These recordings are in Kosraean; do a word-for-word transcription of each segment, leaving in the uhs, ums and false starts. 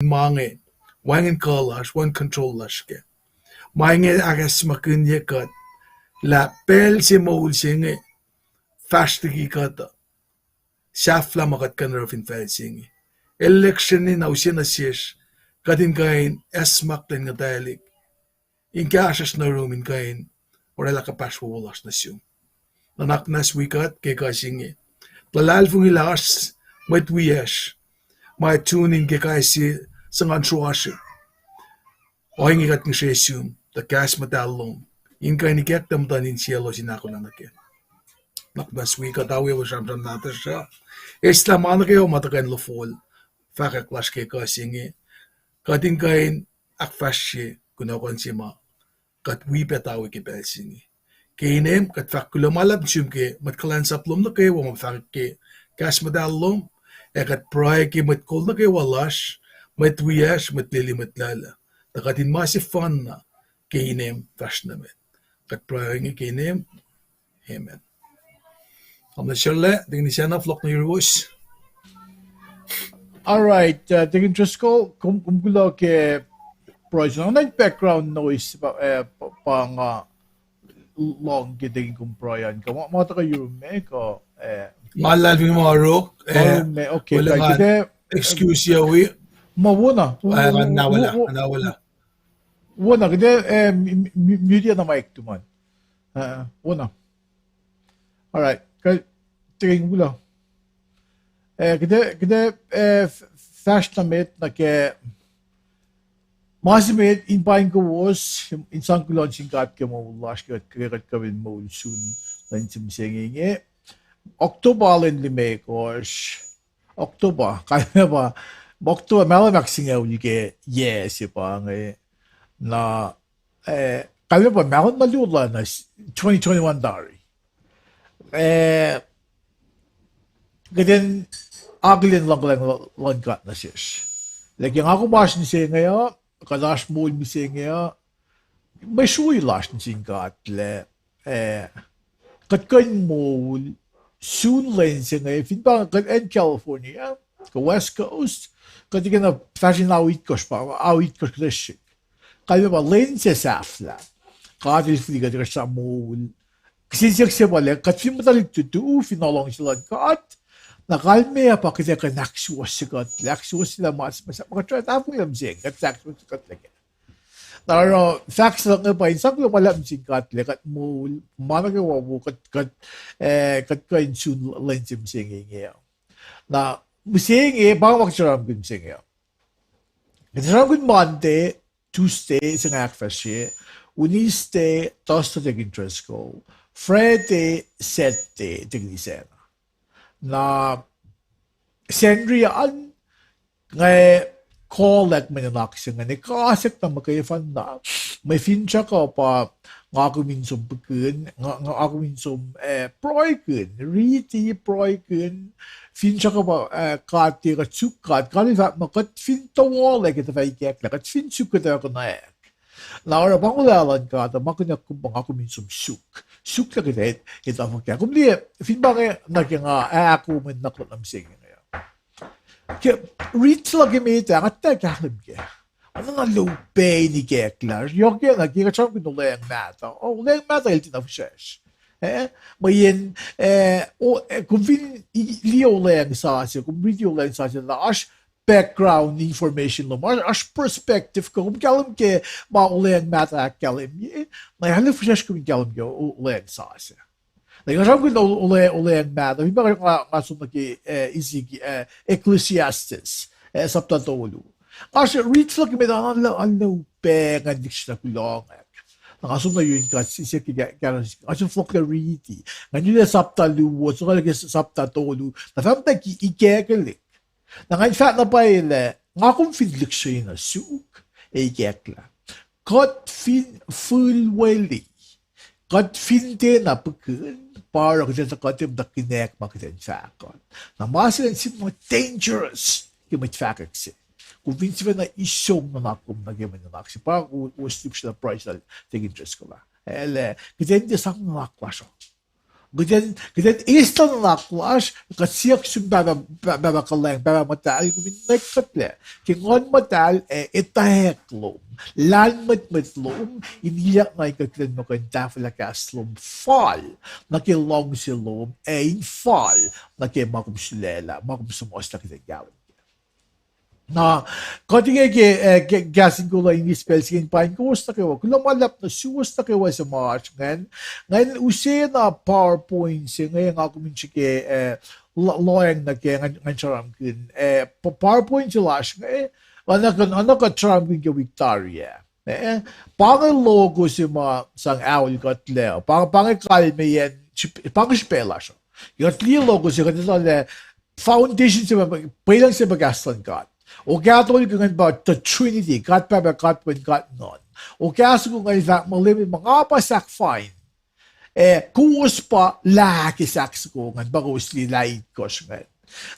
ma inge, wacngihn kuh lasr, wacngihn control lasr kac. Ma inge ahkacsmakihnye kuht lah pacl se moul se inge fahsr liki kuht uh, sahflah ma kuht kuh in oruh fin facl se inge. Election in na use nuh sesr, kuht in kuh in acsmak luhn nguhtwaclihk in kahsruhsr nuh yurum in kuh in orwaclah kuhpahsr wowo lasr nuh sum. Nuhnak muhnahs wi kuht ke kuh se inge. Luhlahlfongi lah oasr mwet wiyacsr ma tune in ke kais sie suhnguhn sruasr. Ohinge kuht ngihsre sum tuh kahs muhtahl lom in kuh in ikacktuh muhtuhn insiyaclos in ahkolah nuh kac. Nuhnak muhnahs wi kuht, awewe sramsram nahtuhsr uh. Eslah ma nuh kwewa ma tuhkuh in luhfol fahkwack lasr ke kuh se inge, kuht in kuh in ahkfahsrye kunohkohn se ma kuht wi pac tawi ke pacl se inge. Ke inem kuht fahk kuloh ma luhlahp nuh sum ke mwet kuhlwacnsap lom nuh kwewa ma fahkwack ke kahs muhtahl lom, ac kuht pruhe ke mwet kol nuh kwewa lasr, mwet wiyacsr, mwet lili, mwet lala, tuh kuht in ma sefanna ke inem fahsr nuh met. Kuht pruhe inge ke inem. Amen. Tamuhlwel Sherle, Deacon Isacna, fohlohk nuh yuruwos. All right, uh, Deacon Driscoll, kom, kom kuloh ke pruhe se. Nga nuh background noise pa, uh, pa, pa nga lohng ke Deacon kom pruhe an. Kuh ma, ma tuhkuh yurum me kuh, uh, nga luhlahlfongi ma orok, uh, ma orok me, okay, kuh nga excuse wi. Ma wona, uh, nga na wala, nga na wala. Wona, kuht, uh, m-, m-, m-, mute na mic tuhmom. Uh, wona. All right. Kuht, Deacon kuloh. Uh, kuht, kuht, uh, f-, fahsr nuh met nuh ke ma se met in paing kowos, in sang kuloh nuh sin God ke moul lasr, ke kuht, ke kuht kuh in moul sun lwen se mihsenge inge. October lwen limekohsr, October, kalmac pa, October, mahlwem ahksingucul ke yac se pa inge, na, eh, kalmac pa mahlwem na luo lana twenty twenty-one tari. Eh, kuht in akihlen luhngkuhlwacng luhn God nuh sesr. Lah ke nga kom oasr mihsenge uh, kuht oasr moul mihsenge uh, mwe srui lasr nuh sin God lah, eh, kuht kuh in moul sun lwen se inge, fin pa kuht acn California, kuh West Coast, kuht ikena fahsr in ao itkohsr pa, ao itkohsr kuht srihk. Kalmac pa lwen se sahflah. God El fihli kuht, kuht srah moul. Kihsen siyuck se pa lah, kuht fin muhta liki tutu, fin luhngse luhn God, na kalmac pa kuht ac kuh in ahksuwohsye kuht, ahksuwohsye lah ma, ma, ma kuht srah tahfonglac mihsenge, kuht ahksuwohsye kuht lah kac. Na oruh fahk se luhk inge pa in sang kuloh ma luhlahp nuh sin God lah kuht moul, ma nuh kwewa wo kuht, kuht, eh, kuht kuh in sun lwen se mihsenge inge. Na mihsenge, pa ma kuht sramsramkihn mihsenge. Kuht sramsramkihn Monday, Tuesday, se nga ahkfahsrye, Wednesday, Thursday, Deacon Driscoll, Friday, Saturday, Deacon Isacna. Na Sacnri an, nga kohlak mwe nuhnak se inge, kasak na muhkwena, mwe finsrak uh pa nga kom in som pukihn, nga, nga kom in som, eh, pruhekihn, riti pruhekihn, finsrak uh pa, eh, God, tiac kuht suk God, God El fahk muh kuht fin towohlac ke tuhfah ikacklah, kuht fin suk ke tuhfah konwacack. Na oruh pa ngulahlan God, ma kunuhk kom pa nga kom in som suk. Suk lah kuht ac, kuht ac tuhfahlah. Kom liye, fin pa inge nuh ke nga ahkoo mwe nuhnak luhk nuh mihsenge inge. Ke rit se luhk ke met ah, nga tiac kahlwem kac. Oacna na luo pac in ikacklah. Yohk na ke kuht sramsramkihn olweacng mahtuh. Oh, olweacng mahtuh el tiacna fihsracsr. Eh, mweyen, eh, o, eh, kom fin i-, liye olweacng sasuc, kom riti olweacng sasuc, na oasr background information lom, oasr, oasr perspective kuh kom kahlwem ke ma olweacng mahtuh ahkkahlwemye, na arlac fihsracsr kom in kahlwem ke o-, olweacng sasuc. Na nga sramsramkihn o-, ole-, olweacng mahtuh, fin pa nga, nga som nuh ke, eh, Ezek-, eh, Ecclesiastes, eh, sapta tolu. Nga sramsram rit se luhk ke met ah, na arlac upac ngan lihksreni kulohngack. Na nga som nuh yurin God, siyuck ke ka-, kahs, nga som fohlohk riti. Ngan liye sapta luo, som nuh ke sapta tolu. Na fahk muhta ke ikacklah. Na ngan fahk na pwacye lah, nga kom fin lihksreni na suk, ac ikacklah. Kuht fin fihlweli, kuht fin tiacna pukihn, pa oruh kuht ac tuh kuht in muhta kihnack ma kuht in fahk uh. Na ma se ingacn sihmlac dangerous ke mwet fahkwack se. Kom fin sifacna isong nuhnak lom nuh ke mwe nuhnak se, pa wo-, wos lihksreni pruhe se lal Deacon Driscoll ah. El, kuht in tiac sang nuhnak lasr uh. Kuht in, kuht in eis nuhnak lasr, kuht siyuck sum Pahpah, Pahpah Kuhlwacng, Pahpah Muhtahl, kom in nwacklah kuhtlac ke Nguhn Muhtahl ac etwacack lom, lahlmwetmwet lom, in ilyak nuh in kuht kuht in muh kuh in tahfwelah kahs lom fal nuh ke luhngse lom, ac in fal nuh ke ma kom sulaclah, ma kom suhmuhslah kuht in kahlwem kac. Na, kuht inge ke, eh, ke, kahs in kol uh in eis pacl se inge in paing kowos nuh kwewa. Kuloh ma luhlahp nuh suwos nuh kwewa suc ma oasr ingacn. Ngan use na PowerPoint se inge nga kom in srihke, eh, lo-, lohacng nuh kac, ngan, ngan sramsramkihn, eh, p-, PowerPoint se lasr inge, oacna kuht, oacna kuht sramsramkihn ke wik tari ah. Eh, pa inge logo se ma sang aol kuhtlac. Pa, pa inge kalmeyacn, pa inge srihpac lasr uh. Kuht liye logo se, kuht etuh lah foundation se, pwelucng se pa kahs luhn God. O kahto liki ingacn pa the Trinity, God Pahpah, God Wen, God Nguhn. O kahs soko ingacn fahk muh Leum, ma nga pa sahk fain. Eh, kowos pa lah ke sahk soko ingacn, pa kowos liye lah itkohsr ingacn.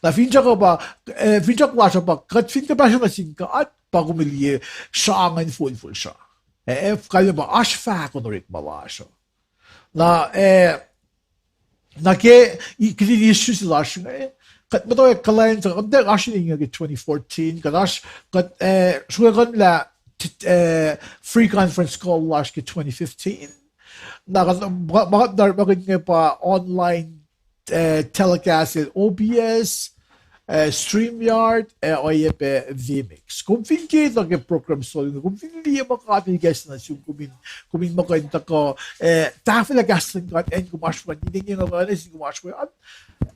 Na finsrak pa, eh, finsrak lasr uh pa, kuht fin kuhpahsr nuh sin God, pa kom liye sra ingacn folfol sra. Eh, kalmac pa oasr fahko in orekma lasr uh. Na, eh, na ke, i-, kihtin issue se lasr inge, kuht muhta kuhlwacnsack, kuht oasr inge ke twenty fourteen, kuht oasr, kuht, eh, sruhkuhnlah, eh, free conference call lasr ke twenty fifteen. Na kuht, ma, ma, ma kuht inge pa online, eh, telecast, O B S, eh, StreamYard, eh, oacyacpac vMix. Kom fin ke tuh ke program solo inge, kom fin liye ma God El kahsruh nuh sum, kom in, kom in muh kuh in tuhkuh, eh, tahfwelah kahs luhn God, acn kom oasr we an, ninac inge nga oacna sin kom oasr we an,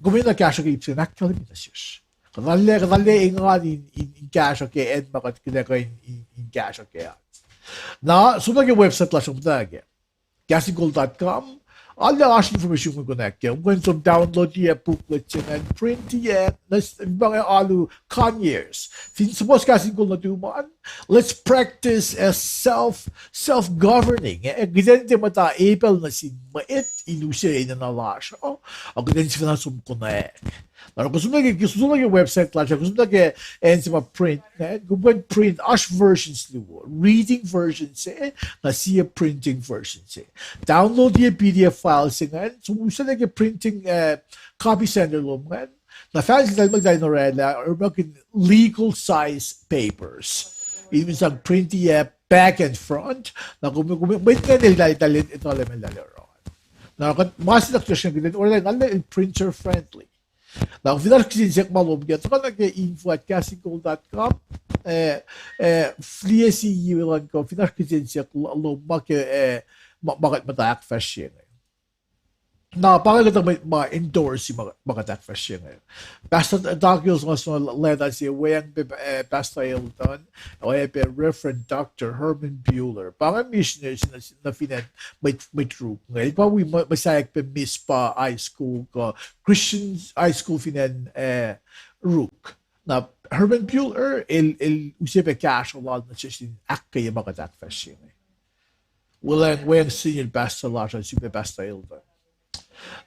kom enenuh kahsruh ke ip se inge ahkkahlwemye nuh sesr. Kuht arlac, kuht arlac engan in, in, in kahsruh ke acn ma kuht, kuht ac kuh in, in, in kahsruh kac. Na, som nuh ke website lasr uh muhta kac. Kahs in Kol dot com. Arlac oasr information kom in konwacack kac. Kom kuh in som download-i booklet se ingacn, print-i, na s-, pa inge alu Conyers. Fin suhmuhs Kahs in Kol nuhtum an, let's practice a self, self-governing. Eh, kuht in tiac muhta epacl nuh sin mwet in use enenuh lasr uh, a kuht in sifacna som konwacack. Na kom som nuh ke, kom som nuh ke website lasr uh, kom som nuh ke acn se ma print, eh, kom kuh in print, oasr versions luo, reading version se, na sie printing version se. Download-i P D F file se ingacn, som use nuh ke printing, eh, copy center lom ingacn. Na fahk se tahl ma tahl in orwaclah, orekmakihn legal size papers. In sang print-i back and front. Na kom, kom, mwet ingacn eltahl, eltahl, eltahl, eltahl oruh. Na kuht ma se na kuht srihke kuht in orwaclah na el printer friendly. Na fin oasr kihsen siyuck ma lom kac, tuhkuh nuh ke info at kahs in kol dot com, eh, eh, liye sie email an kuh fin oasr kihsen siyuck lo-, lom ma ke, eh, ma, ma kuht muhta ahkfahsrye inge. Na pa inge kuhtuh ma, ma endorse ma, ma kuht ahkfahsrye inge. Pastor Douglas nga som leta se weacng pac, eh, Pastor Eldon, oacyacpac Reverend Doctor Herman Buehler. Pa inge missionary se nuh, nuh fin acn Met-, Metruk inge. El pa wi mwe-, muhsaheack pac Mizpah High School kuh Christian High School fin acn, eh, Ruk. Na Herman Buehler, el, el use pac kahsruh lal nuh sesr in ahkkweye ma kuht ahkfahsrye inge. Weacng, weacng senior pastor lasr uh, sifilpac Pastor Eldon.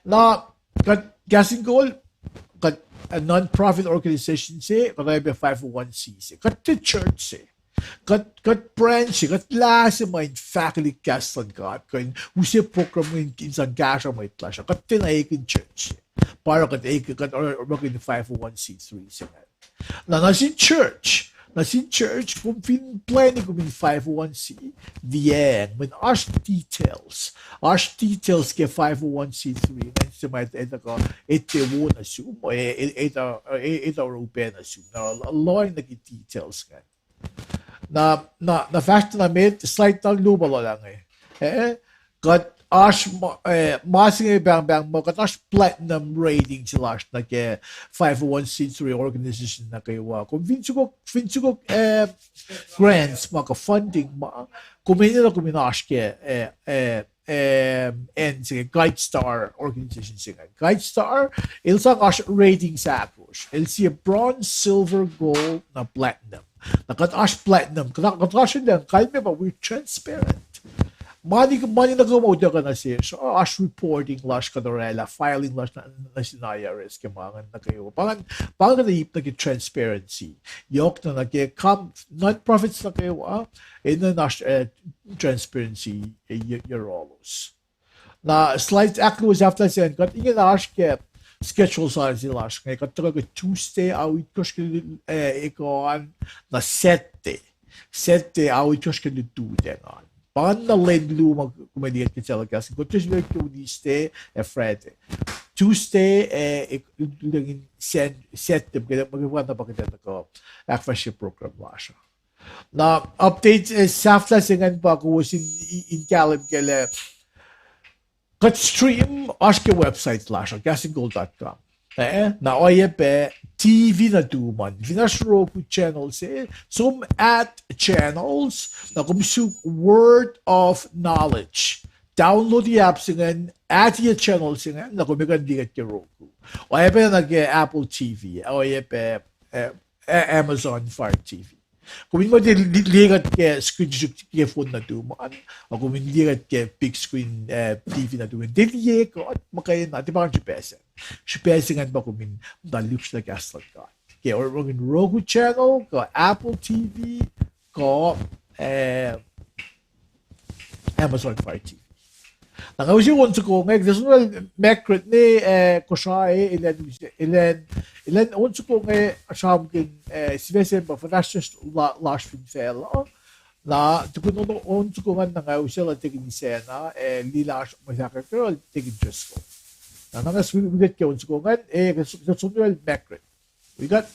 Na kuht Kahs in Kol, kuht a non-profit organization se, kuht oacyacpac five oh one c six se. Kuht tiac church se. Kuht, kuht branch se, kuht lah se ma in fahkwelihk kahs luhn God, kuh in use program in, in sang kahsruh mwet lasr uh. Kuht tiacna ekihn church se. Pa oruh kuht ekihn, kuht oruh, oruh five oh one c three se ingacn. Na nuh sin church, nuh sin church, kom fin plwacni kom in five oh one c, liyacacng, mweyen oasr details. Oasr details ke five oh one c three ingacn se ma etuh, etuh kuh etuh wo nuh sum, e-, e-, etuh, e-, etuh oruh upac nuh sum. Na lohacng nuh ke details ingacn. Na, na, na fahsr na met, slide na luo pa luhlah inge. Eh, kuht oasr ma, eh, ma se inge pahngpahng muh kuht oasr platinum rating se lasr nuh ke five oh one c three organization nuh kwewa. Kom fin sukok, fin sukok, eh, grants ma kuh funding ma, kom enenuh kom in oasr ke, eh, eh, eh, acn se inge, GuideStar organization se inge. GuideStar, el sang oasr rating ahkosr. El sie bronze, silver, gold, na platinum. Na kuht oasr platinum, kuht, kuht oasr in kalmac pa we're transparent. Mani, mani nuh kwewa ma utuckuh nuh sesr, oasr reporting lasr kuht orwaclah, filing lasr nuh, nuh sin I R S ke ma ingacn nuh kwewa. Pa ingacn, pa ingacn kuht ip nuh ke transparency. Yohk na nuh ke com-, non-profits nuh kwewa, enenuh in oasr, eh, transparency, eh, ye-, yohrohlos. Na slides ahkluo sahflah se ingacn, kuht ingena oasr ke schedule sa se lasr inge, kuht tuhkuh ke Tuesday, ao itkohsr ke, eh, ekuh an, na Saturday. Saturday, ao itkohsr ke lututacng an. Pa na lwen luo ma kom liye kuht ke telecast, kuht tos liye ke Wednesday ac Friday. Tuesday, eh, ek-, lututacng in Sat-, Saturday, ke ma ke pa na pa kuht ac tuhkuh ahkfahsrye program lasr uh. Na update, eh, sahflah se ingacn pa kowos in, in, in kahlwem kac lah kuht stream oasr ke website lasr uh, castingcall dot com. Eh, na oacyacpac T V nuhtum an. Fin oasr Roku channel se, som add channels, na kom suk Word of Knowledge. Download-i app se ingacn, add-i channel se ingacn, na kom ac kuh in liye kuht ke Roku. Oacyacpac na ke Apple T V, oacyacpac, eh, A-, Amazon Fire T V. Kom in muhta li-, liye kuht ke screen srihsrihk ke phone nuhtum an, ac kom in liye kuht ke big screen, eh, T V nuhtum an. Tiac liye kuht muhkwena, tiac pa srihpac se. Srihpac se ingacn pa kom in muhta lihksreni kahs luhn God. Ke orekmakihn Roku channel, kuh Apple T V, kuh, eh, Amazon Fire T V. Na nga use on soko inge, kuht som nuh sel Margaret ne, eh, Kosrae, elan, elan, elan on soko inge sramsramkihn, eh, sifac se ma fuhfahsryucsr la-, lasr fin facluh. Na tukun on, on soko ingacn na nga use lah tekin isacna, eh, liye lah oasr mwe fahkwack tekin Driscoll. Na, na nga wi-, wi kuht ke on soko ingacn, eh, kuht som nuh sel Margaret. Wi kuht.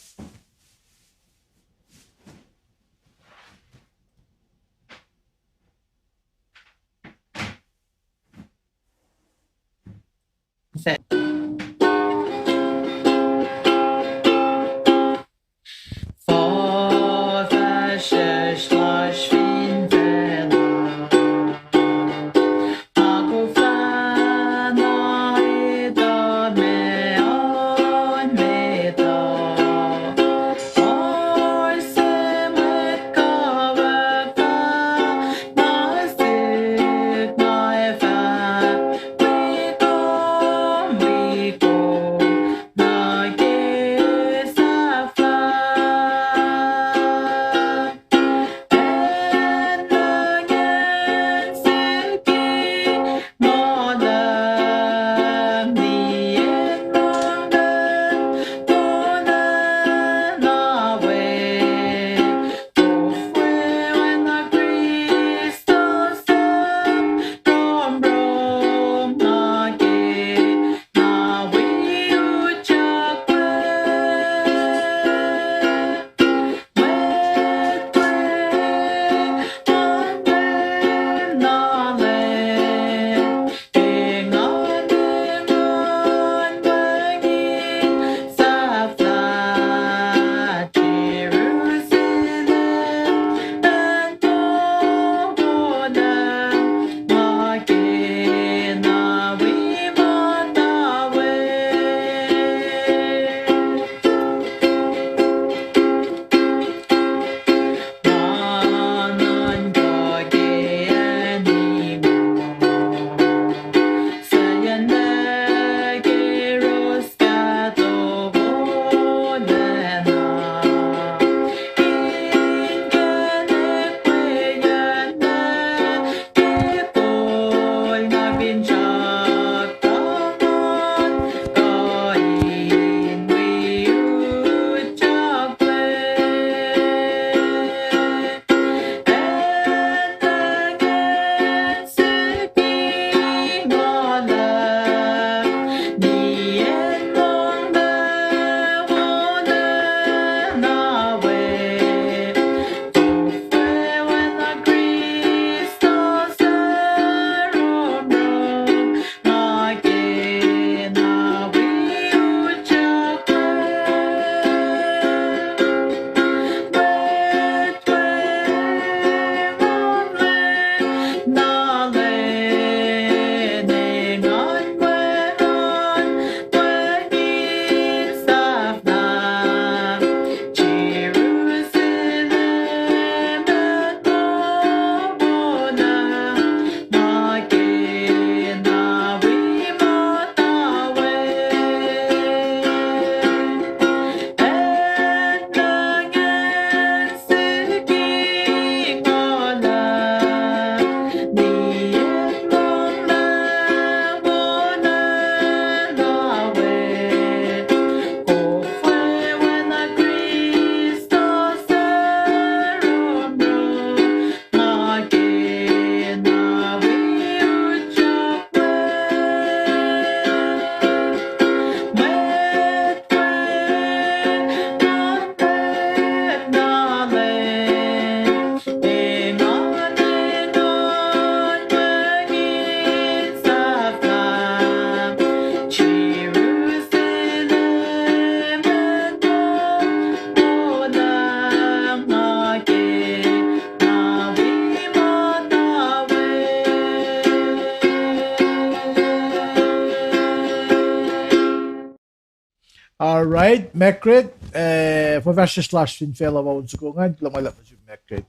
All right, Margaret, eh, fuhfahsryucsr lasr fin facluh ma on soko ingacn, kuloh ma luhlahp nuh sum Margaret.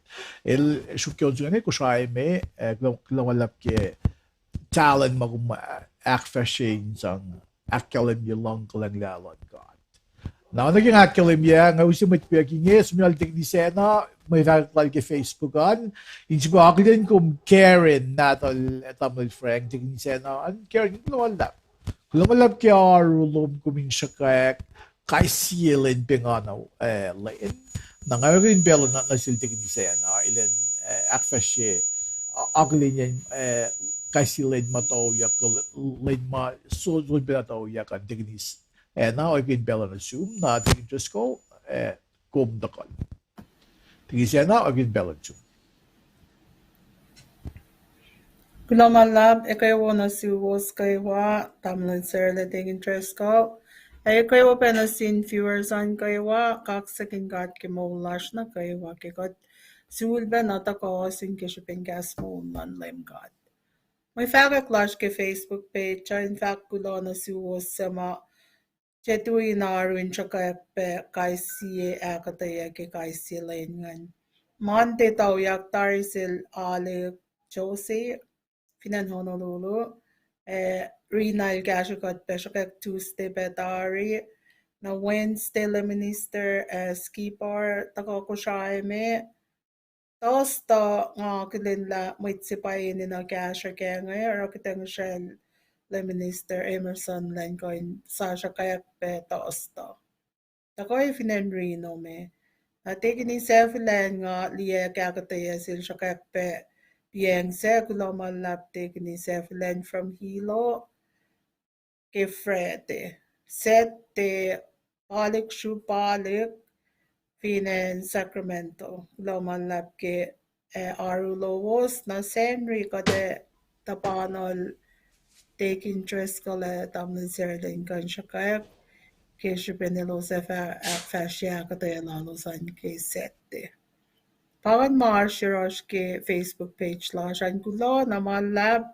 El sruok ke on soko ingacn, Kosrae me, eh, kuloh, kuloh ma luhlahp ke talent ma kom ahkfahsrye in sang ahkkahlwemye luhng kuhlwacng luhn God. Na, nuh ke nga ahkkahlwemye, nga use mwet piyuck inge, som lal Tekini Sacna, mwe fahkwack lal ke Facebook an, in sifilpac akihlen kom Karen, nahtuhl, eh, tamuhlwel Frank, Tekini Sacna an, Karen, kuloh ma luhlahp. Kuloh ma luhlahp ke oaru lom kom in sruhkwack kais sie lwen pengana, eh, lwen. Na nga kihtin pacl nuh, nuh sel Tekini Sacna, elan, eh, ahkfahsrye, a-, akihlenyacn, eh, kais sie lwen ma tuyak, lwen ma so-, soenna tuyak an Tekini Sacna, oacyacpac in pacl nuh sum, na Tekini Driscoll, eh, kom tuhkuh. Tekini Sacna, oacyacpac in pacl nuh sum. Kuloh ma luhlahp, ekuh wo nuh suwos kwewa, tamuhlwel Sarla, Tekini Driscoll, ac ekuh wo pac nuh sin viewers an kwewa, kaksakihn God ke moul lasr nuh kwewa ke kuht sulpac na tuhkuh sin ke srihpen kahs moul luhn Leum God. Mwe fahkwack lasr ke Facebook page uh in fahk kuloh nuh suwos suc ma tiac tui in oaru in sruhkwack pac kais sie ahkuhtweyac ke kais sie lwen ingacn. Monday tuyak tari sel Alik Jose, fin acn Honolulu, eh, Rina el kahsrwe kuht pac sruhkwack Tuesday pac tari, na Wednesday Lay Minister, eh, Skipper, tuhkuh Kosrae me, Thursday nga akihlen lah mwet se pwacye enenuh kahsruh ke inge, oruh kuhtangusrel Lay Minister Emerson elan kuh in sruhkwack pac Thursday. Tuhkuh fin acn Reno me. Na Tekini Sacfihlen nga liye ahkuhtweyac sel sruhkwack pac liyacacng sac, kuloh ma luhlahp Tekini Sacfihlen from Hilo. Ke Friday, Saturday, Palik Sru Palik, fin acn Sacramento. Kuloh ma luhlahp ke, eh, oaru lowos, na Sacnri kuht ac tuhpahnol Tekini Driscoll ac tamuhlwel Sarla in kuh in sruhkwack ke srihpen elos ac fah-, ahkfahsrye ahkuhtweyac lalos an ke Saturday. Pa ingacn ma oasr yohrohsr ke Facebook page lasr an. Kuloh na ma luhlahp,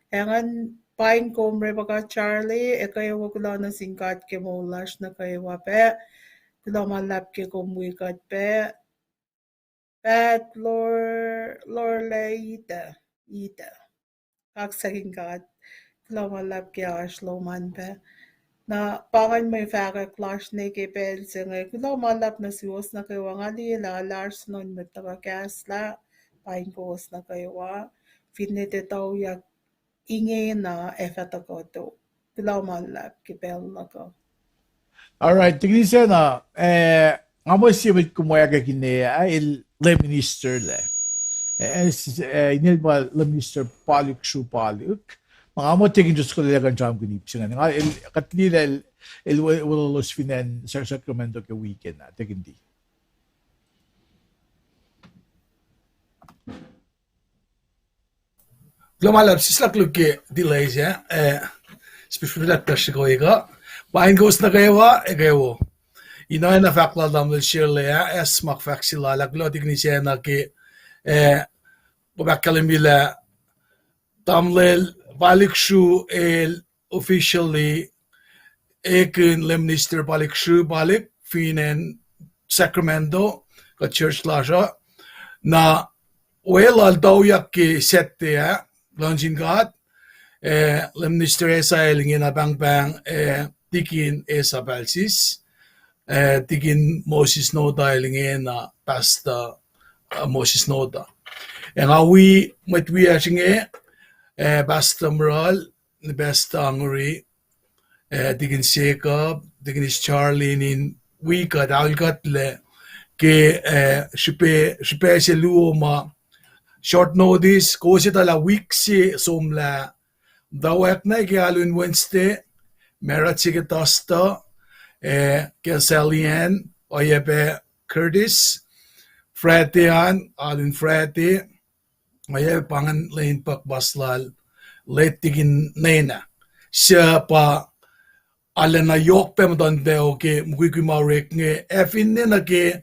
ac ngan paing kom Rebecca, Charlie, ac kwewa, kuloh nuh sin God ke moul lasr nuh kwewa pac. Kuloh ma luhlahp ke kom wi kuht pac. Pat Lor-, Lorla Ita, Ita. Kaksakihn God. Kuloh ma luhlahp ke oasr lom an pac. Na pa ingacn mwe fahkwack lasr nuh ke pacl se inge. Kuloh ma luhlahp nuh suwos nuh kwewa. Nga liye lah oasr soenna mwet tuhkuh kahslah, paing kowos nuh kwewa. Finne tuyak ingena ac fah tuhkuh tok. Kuloh ma luhlahp ke pacl luhk uh. All right, Tekini Sacna, eh, nga muh sie mwet kom oacyacpac kihne, ah, el Lay Minister lac. Eh, eh, inel pa Lay Minister Palik Sru Palik. Na nga muh Tekini Driscoll el ac kuh in sramsramkihn ip se ingacn. Nga el, kuht liye lah el, el we-, weluhlos fin acn Sa-, Sacramento ke weekend ah, Tekini. Kuloh ma luhlahp, sislah koluk ke delay sac, eh, srihpac srihpac lah tuhsruhk ekuh. Paing kowos nuh kwewa, ekuh wo. Ina oacna fahk lal tamuhlwel Sarla ah, as ma fahk se lal ah, kuloh Tekini Sacna ke, eh, kom ahkkahlwemye lah tamuhlwel Palik Sru el officially ekihn Lay Minister Palik Sru Palik fin acn Sacramento, kuh church lasr uh. Na weluhl tuyak ke Saturday ah, luhngse sin God, eh, Lay Minister Esa el ingena pahngpahng, eh, Tikin Esa Palsis, eh, Tikin Moses Noda el ingena Pastor, eh, Moses Noda. Ac nga wi mwet wiyacsr inge, eh, Pastor Mural, Pastor Anguri, eh, Tikin Jacob, Tikin Charlie in wi kuht, aol kuhtlac ke, eh, srihpac, srihpac se luo ma short notice, kowos etuh lah wik se somlah tuyak na ke alu in Wednesday, marut se ke Thursday, eh, ke Sally Ann, oacyacpac Curtis, Friday an, alu in Friday, oacyacpac pa ingacn lwen puhk mas lal, late Tikin Nena. Suc pa arulacna yohk pac muhtuhnpac ke mukwikwi ma orek inge, ac finne nuh ke,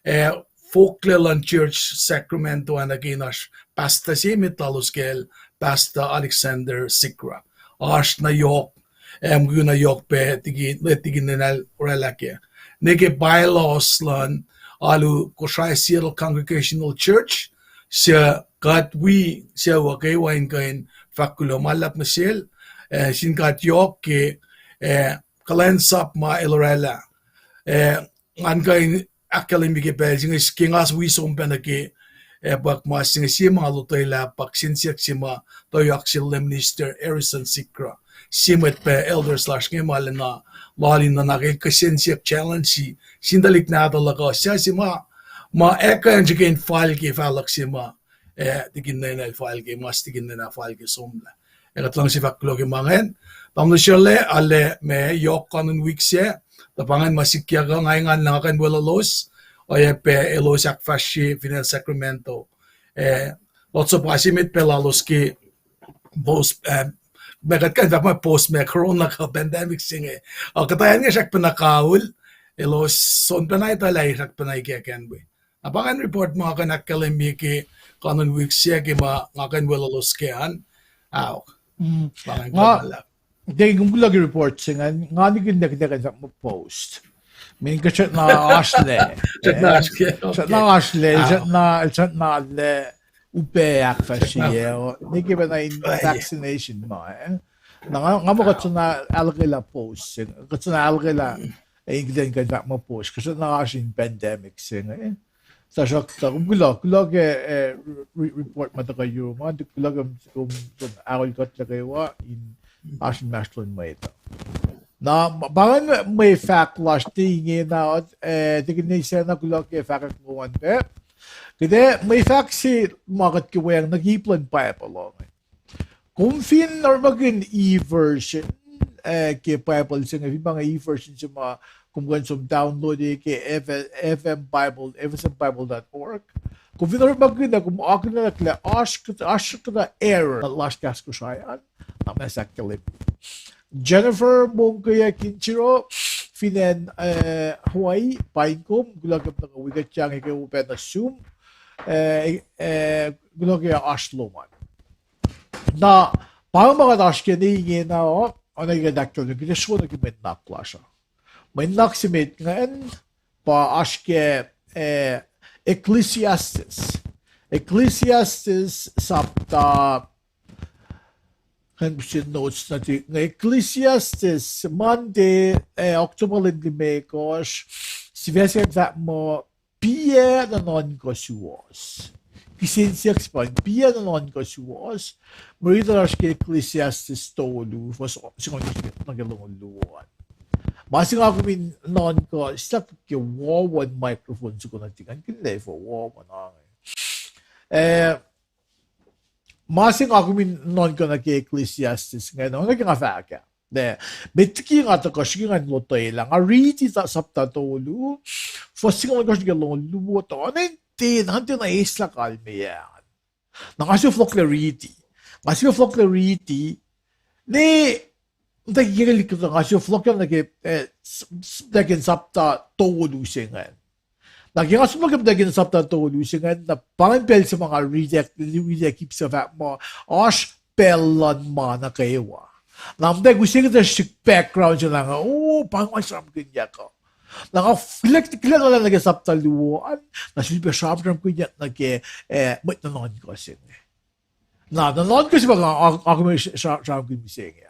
eh, foklac luhn church Sacramento ah nuh ke in oasr pastor se met lalos kacl Pastor Alexander Sigrah. Oasr na yohk, Em, kuh na yohk pac tikin, tikin nena oraclah ke. Ne ke bylaws luhn alu Kosrae Seattle Congregational Church, suc kuht wi sucu uh kwewa in kuh in fahk kuloh ma luhlahp nuh sel, eh, sin God yohk ke, eh, kuhlwacnsap ma el oraclah. Eh, ngan kuh in ahkkahlwemye ke pacl se inge ke nga wi som pacna ke, eh, puk ma se inge, sie ma lotwelah pa kihsen siyuck se ma tuyak sel Minister Harrison Sigrah. Sie mwet pac elders lasr inge ma lwelah lal in nuhnak el kihsen siyuck challenge se sin tuhlihk nahtuhl luhk uh, suc se ma, ma ekuh in srihke in fal ke fahluhk se ma, eh, tikin nena el fal ke, mas tikin nena fal ke somlah. Ac kuht luhngse fahk kuloh ke ma ingacn. Tamuhlwel Sharle, arlac ma yohk kanon wik sac, tuh pa ingacn ma sikyak uh, nga engan lah nga kuh in weluhlos, oacyacpac elos ahkfahsrye fin acn Sacramento. Eh, lots of pa se met pac lalos ke post, eh, ma kuht kuh in fahk ma post ma corona kuh pandemic se inge. Uh, kuhtuh acn inge srackpacna kaul, elos soenna pacna etuh lah srackpacna ikackacn we. Na pa ingacn report ma kuh in ahkkahlwemye ke kanon wik sac ke ma nga kuh in weluhlos kac an. Ao. Nga, kom kuloh ke report se ingacn, nga nihkihn lah kuht ac kuh in fahk muh post. Mean kuht srackna oasrlac. Srackna oasrlac, srackna, srackna arlac upac ahkfahsrye, ne ke pacna in vaccination ma, eh. Na nga, nga muh kuht srackna ahluhkwelah post se, kuht srackna ahluhkwelah, eh, in kuht in kuh in fahk muh post, kuht srackna oasr in pandemic se inge. Tuhsruhktuh kom kuloh, kuloh ke, eh, re-, report ma tuhkuh yurum an, kuloh ke kom, kom ahol kuht nuh kwewa in oasr inmahsrlon mwet uh. Na, pa ingacn mwe fahk lasr ne ingena, eh, tikin ne sacna kuloh ke fahkwack lom an pac. Kuht ac mwe fahk se ma kuht ke weacng nuh ke ip luhn Bible uh inge. Kom fin orekmakihn e-version, eh, ke Bible se inge, fin pa inge e-version se ma kom kuh in som download-e ke F-, F M Bible, F S M Bible dot org. Kom fin orekmakihn ah, kom akihlen lah oasr kuhtuh, oasr kuhtuh error lasr kahs Kosrae an, na ma se ahkkahlwemye. Jennifer Mongkeyackinsiro, fin acn, eh, Hawaii, paing kom, kuloh ke muhta wi kuht yang ke upac nuh sum, eh, eh, kuloh ke oasr lom an. Na, pa ma kuht oasr ke ne ingena uh, oacna ke kuht ahkkahlwemye, kuht ac sro nuh ke mwe nuhnak lasr uh. Mwe nuhnak se met ingacn, pa oasr ke, eh, Ecclesiastes. Ecclesiastes sapta, kuh in pihsen notes nuhtihk inge, Ecclesiastes, Monday, eh, October lwen limekohsr, sifac se kuh in fahk muh, Piac nuhnuhnkuh suwohs. Kihsen siyuck se pa, piac nuhnuhnkuh suwohs. Mwe riti lasr ke Ecclesiastes tolu, fuhs singucul nuh ke longoul luo an. Ma se nga kom in nuhnkuh, siyuck ke wohwohn microphone soko nuhtihk an, kihn lah efuh wohwohn ange. Eh, ma se nga kom in nuhnkuh nuh ke Ecclesiastes ingacn, oacna ke nga fahk ah. Lah, met liki nga tuhkuh srihke ngan lotwelah, nga riti sapta tolu, fuhs singucul ohnkohsr nuh ke longoul luo, tuh oacna in tiac, nga tiacna eislah kalmeyac an. Na nga sifil fohlohklac riti. Nga sifil fohlohklac riti, ne, muhtwacwacack liki kuhtuh, nga sifil fohlohklac nuh ke, eh, s-, s-, nuh ke sapta tolu se ingacn. Na ke nga som nuh ke muhtwacwacack sapta tolu se ingacn, na pa ingacn pacl se ma nga riti, riti ip se fahk muh, oasr pacl luhn ma nuh kwewa. Na muhtwacwacack use kuhtuh srihk background se na nga, o, pa nga sramsramkihnyuck uh. Na nga kihlacna nuh ke sapta luo an, na sifilpac sramsramkihnyuck nuh ke, eh, mwet nuhnuhnkuh se inge. Na nuhnuhnkuh se pa nga, nga kom sramsramkihn mihsenge.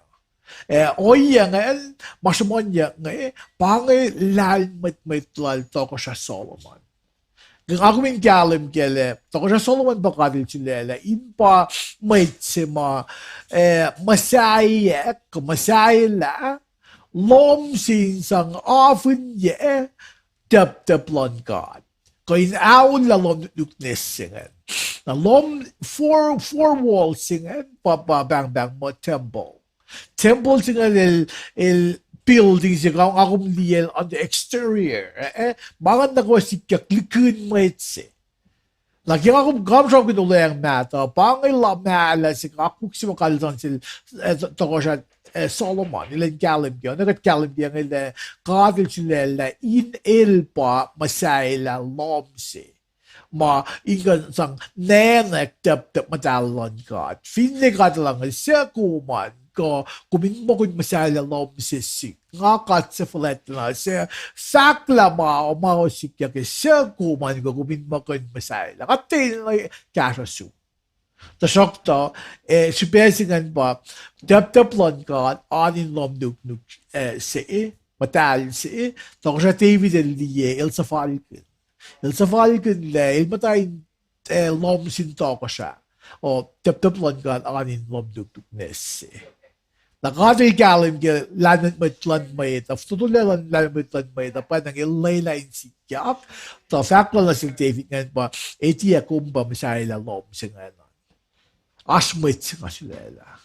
Eh, ohiyac ingacn, ma sruhmuhnyuck inge, pa inge lahlmwetmwet lal Tohkohsrah Solomon. Ke nga kom in kahlwem kac lah, Tohkohsrah Solomon pa God El sulaclah, in pa mwet se ma, eh, muhsaheack, muhsahelah, lohm se in sang afihnyac, tacptacp luhn God. Kuh in aollah lohm nuknuk se ingacn. Na lohm four, four wall se ingacn, pa, pa pahngpahng muh temple. Temple se ingacn el, el building se nga kom liye on the exterior. Eh, eh, ma ingacn nuh kwewa sikyak lihkihn mwet se. Na ke nga kom sramsramkihn olweacng mahtuh, pa inge lah mahtuh se akwuck se ma kaltahl sel, eh, Tohkohsrah, eh, Solomon, elan kahlwem kac, na kuht kahlwem kac inge lah God El sulaclah in el pa muhsahelah lohm se. Ma in kuh in sang nwacklah tacptacp muhtahl luhn God. Finne God El ange suc kom an, kuh, kom in muh kuh in muhsahllah lohm se sihk. Nga God se fuhlwactlacna, suc fahklah ma, ma sikyak ke suc kom an kuh kom in muh kuh in muhsahllah. Kuht tiac kahsruh sum. Tuhsruhktuh, eh, srihpac se ingacn pa, teptep luhn God oan in lohm nuknuk, eh, se, muhtahl se, tohkohsrah David el liye, el suhfalkihn. El suhfalkihn lah el muhta in, eh, lohm sin tohkohsrah. O, teptep luhn God oan in lohm nuknuk ne se. Na God el kahlwem ke lahlmwetmwet luhn mwet uh, fototolac luhn lahlmwetmwet luhn mwet uh, pa na el lwelah in sikyak, tuh fahk lal nuh sel David ingacn pa, etiac kom pa muhsahllah lohm se ingacn. Oasr mwet se nga sulaclah.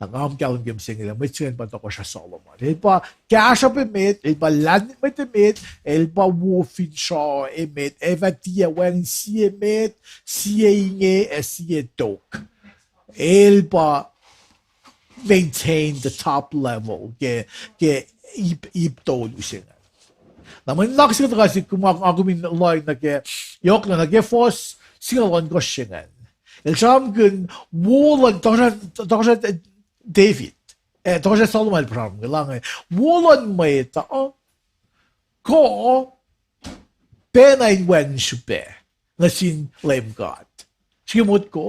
Na nga kahlwem ke mihsenge lah mwet se ingacn pa tohkohsrah Solomon. El pa kahsruhp emet, el pa lahlmwetmwet emet, el pa wo finsrak emet, ac fah tiac wacngihn sie met, sie inge, ac sie tok. El pa maintain the top level ke, ke ip, ip tolu se ingacn. Na mwe nuhnak se kuht tuhkuh sihk, kom, nga kom in lohacng nuh ke, yohkna nuh ke fuhs singucul ohnkohsr se ingacn. El sramsramkihn wo luhn tohkohsrah, tohkohsrah David, eh, tohkohsrah Solomon el sramsramkihn lah inge, wo luhn mwet uh kuh pacna in wacngihn srihpac nuh sin Leum God. Srihke motko,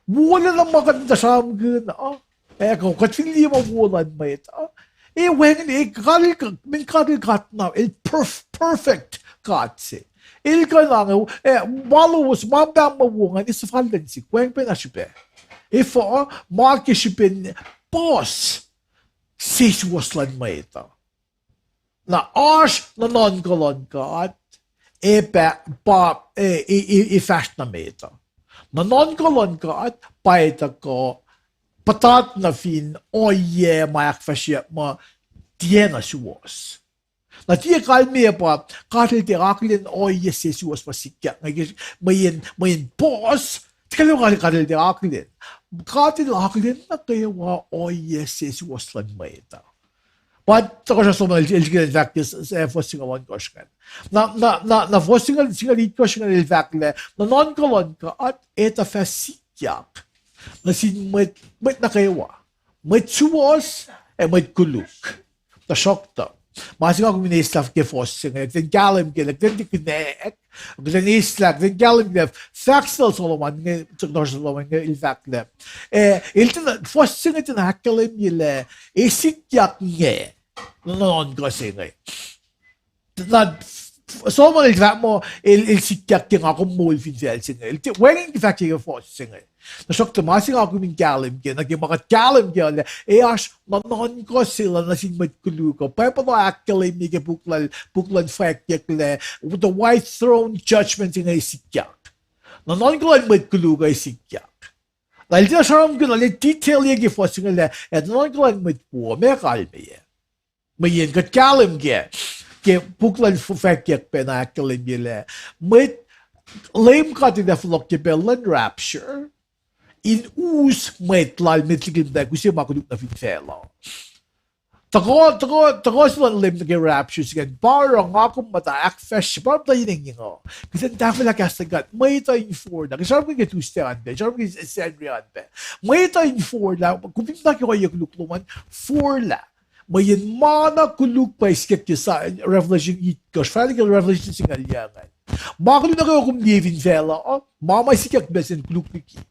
wolacna ma kuht muhta sramsramkihn uh, ac kuh kuht fin liye ma wo luhn mwet uh, e wacngihn, e God el, min God el God na, el perf-, perfect God se. El kuh na inge, eh, ma lowos, ma pahng ma wo ingacn, e suhfal lwen sihk, wacngihn pacna srihpac. Efuh, ma ke srihpen puhs sesuwohs luhn mwet uh. Na oasr nuhnuhnkuh luhn God, ac pa, pa, e, e, e, e fahsr nuh met uh. Nuhnuhnkuh luhn God pa etuh kuh puhtat nuh fin ohiyac ma ahkfahsryeyuck muh tiacna suwohs. Na tiac kalmeyac pa God el tiac akihlen ohiyac sesuwohs ma sikyak inge ke mweyen, mweyen puhs, tiac kalmeyac God, God el tiac akihlen. God el akihlen nuh kwewa ohiyac sesuwohs luhn mwet uh. Pa tohkohsrah Solomon el, el srihke in fahk ke s-, s-, eh, fuhs singucul ohnkohsr ingacn. Na, na, na, na fuhs singucul, singucul itkohsr ingacn el fahk lah nuhnuhnkuh luhn God ac tuh fah sikyak nuh sin mwet, mwet nuh kwewa. Mwet suwohs, ac mwet koluk. Tuhsruhktuh, ma se nga kom in eislah ke fuhs se inge, kuht in kahlwem ke lah, kuht in tiac kihnack, kuht in eislah, kuht in kahlwem ke lah fahk sel Solomon inge, tohkohsrah Solomon inge el fahk lah, eh, el tiacna, fuhs se inge tiacna ahkkahlwemye lah e sikyak inge, nuhnuhnkuh se inge. Na Solomon el fahk muh el, el sikyak ke nga kom moul fin facl se inge. El tiac wacngihn ke fahk ke fuhs se inge. Tuhsruhktuh ma se nga kom in kahlwem ke, nuh ke ma kuht kahlwem ke uh lah, e oasr nuhnuhnkuh se lal nuh sin mwet koluk uh. Bible uh ahkkahlwemye ke puk lal, puk luhn Fwackyuck lah, the white throne judgment inge sikyak. Nuhnuhnkuh luhn mwet koluk uh sikyak. Na el tiacna sramsramkihn, el tiac detail-ye ke fuhs se inge lah, ac nuhnuhnkuh luhn mwet wo, meac kalmeyac. Mweyen kuht kahlwem ke, ke puk luhn F-, Fwackyuck pacna ahkkahlwemye lah, mwet, Leum God el ac fohlohk ke pacl luhn rapture, in us mwet lal met liki muhtwacwacack use ma koluk nuh fin facluh. Tuhkuh, tuhkuh, tuhkuh se luhn Leum nuh ke rapture se ingacn, pa oruh nga kom muhta ahkfahsrye, pa muhta in engyeng uh. Kihsen tahfwelah kahs luhn God, mwet uh in forlah. Ke sramsram ke Tuesday an pac, sramsram ke Sacnri an pac. Mwet uh in forlah, kom fin muhta ke ohiyac koluk lom an, forlah. Mweyen ma na koluk pa sikyak ke sa-, Revelation itkohsr, fahla ke Revelation singucul yuc ingacn. Ma koluk nuh kwewa kom liye fin facluh uh, ma ma sikyak pacl se in koluk liki.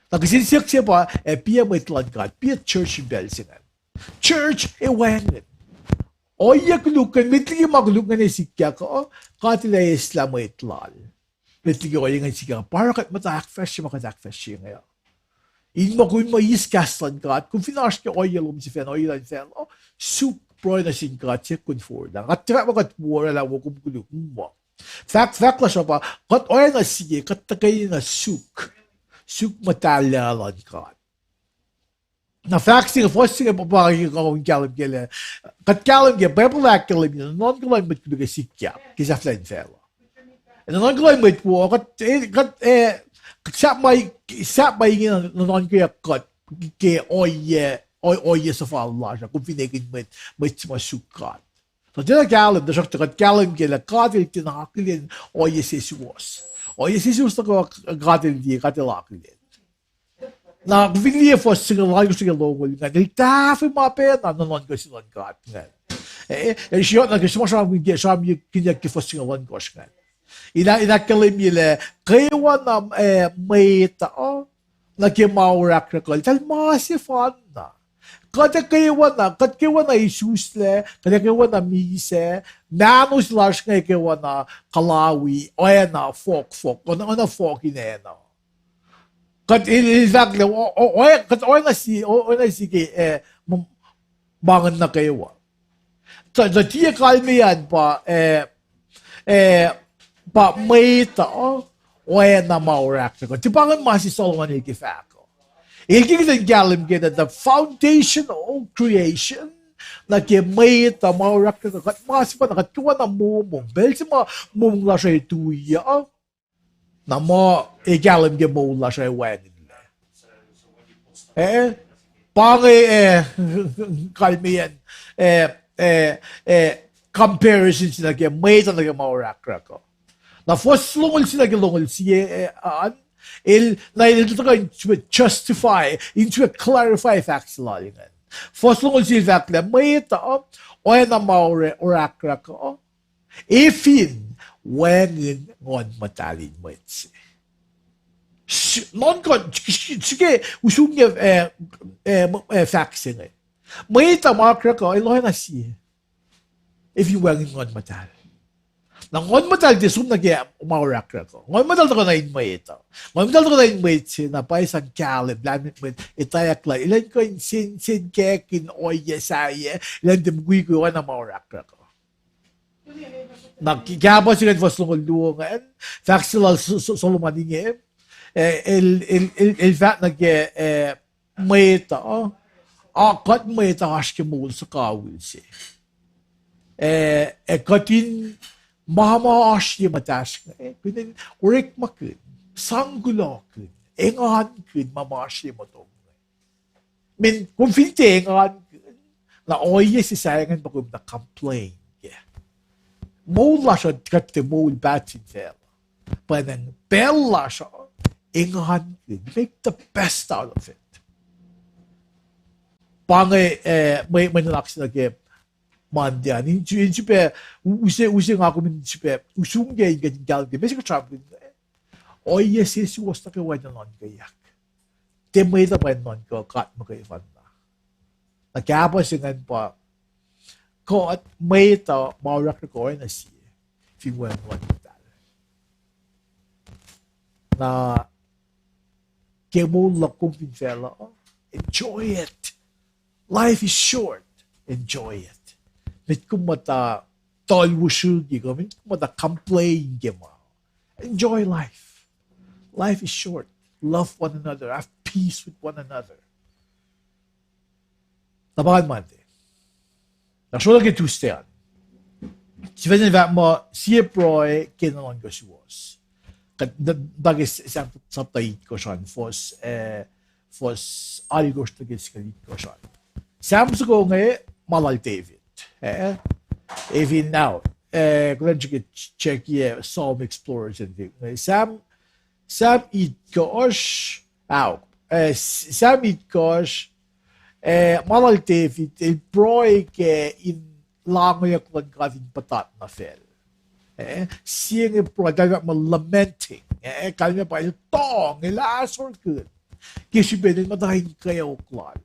Na kihsen siyuck se pa, ac piac mwet luhn God, piac church in pacl se ingacn. Church ac wacngihn. Ohiyac koluk ingacn, met liki ma koluk ingacn ac sikyak uh, God el ac eslah mwet lal. Met liki ohiyac ingacn sikyak, pa oruh kuht muhta ahkfahsrye ma kuht ahkfahsrye inge uh. In muh kom in muh eis kahs luhn God, kom fin oasr ke ohiyac lom sifacna, ohiyac luhn facluh, suk pruhe nuh sin God, siyuck kom forlah. Kuht tiac fahk muh kuht wo oraclah wo kom koluk, muh. Fahk, fahk lasr uh pa, kuht oacna sie, kuht tuhkweni na suk. Suk muhtahllah luhn God. Na fahk se inge, fuhs se inge pa, pa, pa, kahlwem ke lah, kuht kahlwem ke, Bible ahkkahlwemye, nuhnuhnkuh luhn mwet koluk ac sikyak ke sahflahiyacn facluh. Nuhnuhnkuh luhn mwet wo, kuht, eh, kuht, eh, sahp ma, sahp ma inge nuhnuhnkeyuck kuht ke ohiyac, ohiyac suhfal lasr uh, kom fin ekihn mwet, mwet se ma suk God. Tuh tiacna kahlwem, tuhsruhktuh kuht kahlwem ke lah God el tiacna akihlen ohiyac sesuwohs. Ohiyac sesuwohs nuh kwewa God el liye, God el akihlen. Na kom fin liye fuhs singucul alkosr nuh ke longoul ingacn, el tahfwelah ma pacna nuhnuhnkuh se luhn God ingacn. Eh, el siyuck nuh ke srihpac sramsramkihn ke, sramsramkihnyuck ke fuhs singucul ohnkohsr ingacn. In, in ahkkahlwemye lah kwewana, eh, mwet uh nuh ke ma orahkrahk uh, eltahl ma sefanna. Kuht kwewana, kuht kwewana isuslac, kuht kwewana misac, mahno se lasr inge kwewana kalawi, oacna fohkfohk, oacna, oacna fohk in acn uh. Kuht el, el fahk lah, o, o, oacna si, o, oacna si ke, eh, ma, ma ingacn nuh kwewa. Tuh, tuh tiac kalmeyac an pa, eh, eh, pa mwet uh oacna ma orahkrahk uh. Tiac pa ingacn ma se Solomon el ke fahk uh. El ke kuht in kahlwem ke the foundation of creation, nuh ke mwet uh ma orahkrahk uh, kuht ma sefanna, kuht kwewana momong. Pacl se ma momong lasr uh tui uh, na muh ac kahlwem ke moul lasr uh wacngihnlac. Eh, pa inge, eh, kalmeyac an, eh, eh, eh, comparison se nuh ke mwet uh nuh ke ma orahkrahk uh. Na fuhs longoul sie nuh ke longoul sie, eh, an, el, na el tuhkuh in sifilpac justify, in sifilpac clarify fahk se lal ingacn. Fuhs longoul sie el fahk lah mwet uh oacna ma ora-, orahkrahk uh, efin wacngihn Nguhn Muhtahl in mwet se. S-, nuhnkuh, srihke usrnguck, eh, eh, m-, eh, fahk se inge. Mwet uh ma orahkrahk uh el oacna sie, efin wacngihn Nguhn Muhtahl. Na Nguhn Muhtahl tiac som nuh ke ma orahkrahk uh. Nguhn Muhtahl tuhkuh nuh in mwet uh. Nguhn Muhtahl tuhkuh nuh in mwet se na pa sang kahlwem lah mwet etwacack lah elan kuh in sen, sen kackihn ohiyac sahyac, elan tiac mukwikwi oacna ma orahkrahk uh. Na k-, kahpah se ingacn fuhs longoul luo ingacn, fahk se lal S-, S-, Solomon inge, eh, el, el, el, el fahk nuh ke, eh, mwet uh, a kuht mwet uh oasr ke moul suhkawihl se. Eh, ac kuht in ma ma oasr ye muhtahsr inge, kuht in orekmakihn, sang kulohkihn, engankihn ma ma oasr ye motom inge. Min, kom fin tiac engankihn, na ohiyac se sahyac ingacn pa kom na complain kac. Moul lasr uh kuht tiac moul paht fin facluh. Pwacnwacng pacl lasr uh, engankihn, make the best out of it. Pa inge, eh, mwe, mwe nuhnak se nuh ke Monday an, in, in sifilpac, u-, use, use nga kom in sifilpac usrnguck in kuht in kahlwem ke ma se kuht sramsramkihn, ohiyac sesuwohs nuh kwewa in nuhnuhnkweyuck. Tiac mwet uh pa in nuhnkuh God muhkwena. Na kahpah se ingacn pa, kuht mwet uh ma orahkrahk uh oacna sie, fin wacngihn Nguhn Muhtahl. Na ke moul luhk kom fin facluh, enjoy it. Life is short. Enjoy it. Met kom muhta tolwusriki, kom, met kom muhta complain ke ma. Enjoy life. Life is short. Love one another. Have peace with one another. Na pa ingacn Monday. Na srolah ke Tuesday an. Sifacna fahk muh sie pruhe ke nuhnuhnkuh suwohs. Kuht, na, na ke Sam sapta itkohsr an, fuhs, eh, fuhs alkosr nuh ke singucul itkohsr an. Sam soko inge ma lal David. Eh? Efin now, eh, kuht in srihke check ye Psalm Explorers and Things. Sam, Sam itkohsr, ao, eh, S-, Sam itkohsr, eh, ma lal David, el pruhe ke in langeyuck luhn God in puhtat nuh facl. Eh, sie inge pruhe, kalmac pa lamenting. Eh, kalmac pa el tong, el ahsorkihn ke srihpen el muhta in kweok lal.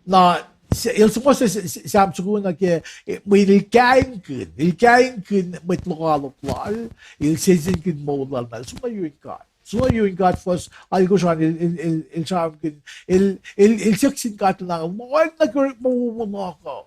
Na, se-, el suhmuhslah se-, se-, Sam soko na ke, eh, mweyen el kaingkihn, el kaingkihn mwet lokoalok lal, el sensenkihn moul lal, na el som nuh yurin God. Som nuh yurin God, fuhs alkosr an, el, el, el, el sramkihn, el, el, el siyuck sin God lah, lohacng nuh ke orekma wowo luhk uh.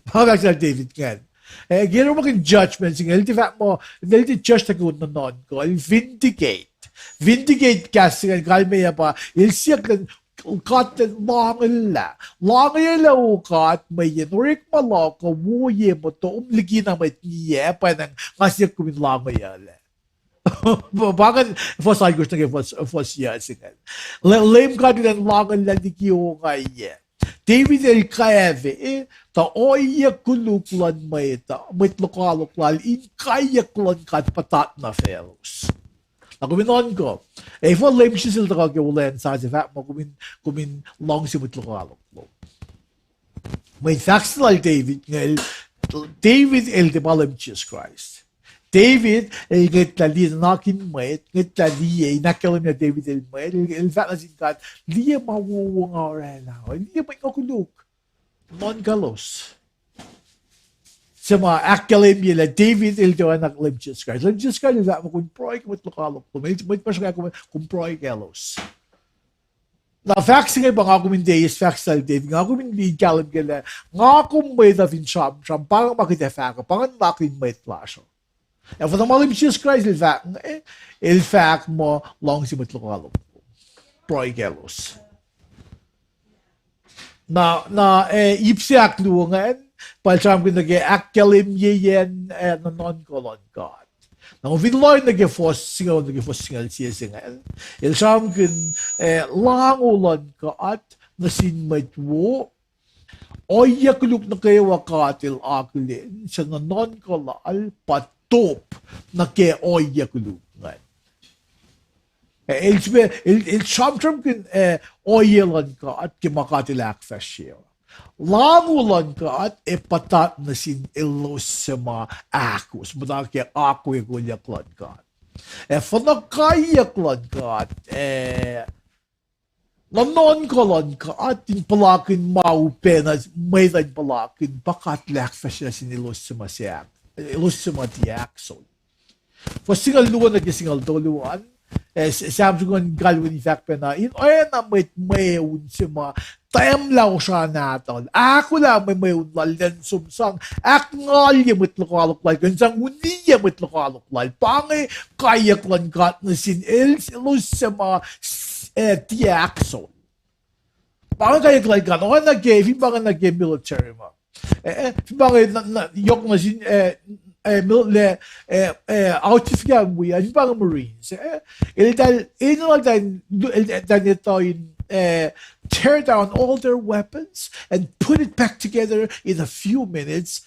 Pa fahk sel David ingacn. Eh, ke orekmakihn judgment se inge, el tiac fahk muh, el tiac judge nuh ke on nuhnuhnkuh, el vindicate. Vindicate kahs se ingacn, kalmac pa, el siyuck lah God, lohnglah. Lohnglah, O God, mweyen orekma luhk uh wo ye motom, likina mwet ngiyac, pwacnwacng nga siyuck kom in lohnglah. Pa ingacn fuhs alkosr nuh ke fuhs, fuhs yac se ingacn. Le-, Leum God elan lohnglah liki ongaiyac. David el kafe, tuh ohiyac koluk luhn mwet, mwet lokoalok lal in kaiyuck luhn God puhtat nuh faclos. Na kom in nuhnkuh, efuh Leum Jisus El tuhkuh ke wuhlweacng sasuc fahk muh kom in, kom in luhngse mwet lokoalok lom. Mweyen fahk se lal David inge, David el tiac pa Leum Jisus Kraist. David el ngwetlah liye nuhnak in mwet, ngwetlah liye in ahkkahlwemye David el mwet, el, el fahk nuh sin God, liye ma wowo nga oraclah, liye mwet nga koluk, nuhnkuhlos. Se ma ahkkahlwemye lah David el tiac oacna Leum Jisus Kraist. Leum Jisus Kraist el fahk muh kom in pruhe ke mwet lokoalok lom, mwet ma sruhkwack kom, kom in pruhe kaclos. Na fahk se inge pa nga kom in tiac eis fahk se lal David, nga kom in liye kahlwem ke lah nga kom mwet uh fin sramsram, pa inge ma kuht ac fahk uh, pa inge nuhnak in mwet lasr uh. Ac fah ma Leum Jisus Kraist el fahk, eh, el fahk muh luhngse mwet lokoalok, pruhe kaclos. Na, na, eh, ip se ahkluo ingacn, pa el sramsramkihn nuh ke ahkkahlwemyeyacn, eh, nuhnuhnkuh luhn God. Na kom fin lohng nuh ke fuhs singucul, nuh ke fuhs singucul sie se ingacn, el sramsramkihn, eh, lahngo luhn God nuh sin mwet wo, ohiyac koluk nuh kwewa God el akihlen, suc nuhnuhnkuh lal pa top nuh ke ohiyac koluk ingacn. Eh, el srihpac, el, el sramsramkihn, eh, ohiyac luhn God ke ma God el ahkfahsrye. Lahngo luhn God ac puhtat nuh sin elos suc ma ahkos, muhta ke akwuck, kolyuck luhn God. Ac fuhnuh kaiyuck luhn God, eh, nuhnuhnkuh luhn God in puhlakihn ma upac na mwet uh in puhlakihn, pa God el ahkfahsrye nuh sin elos suc ma se ahk-, elos suc ma tiac ahkos. Fuhs singucul luo nuh ke singucul tolu an, eh, Sam soko an kalweni fahk pacna, in oacna mwet mweun se ma tahmlah osra nahtuhl, ahkolah mwe mweun lal lwen som sang, ahkngalye mwet lokoalok lal, kuh in sang uniyac mwet lokoalok lal. Pa inge kaiyuck luhn God nuh sin el, elos suc ma, eh, tiac ahkos. Pa inge kaiyuck lal God, oacna ke, fin pa inge nuh ke military ma. Eh, eh, fin pa inge na, na, yohk nuh sin, eh, eh, mil-, le, eh, eh, autifika wi, ah, fin pa inge Marines, eh, eltahl, eltahl, eltahl etuh in, eh, tear down all their weapons and put it back together in a few minutes.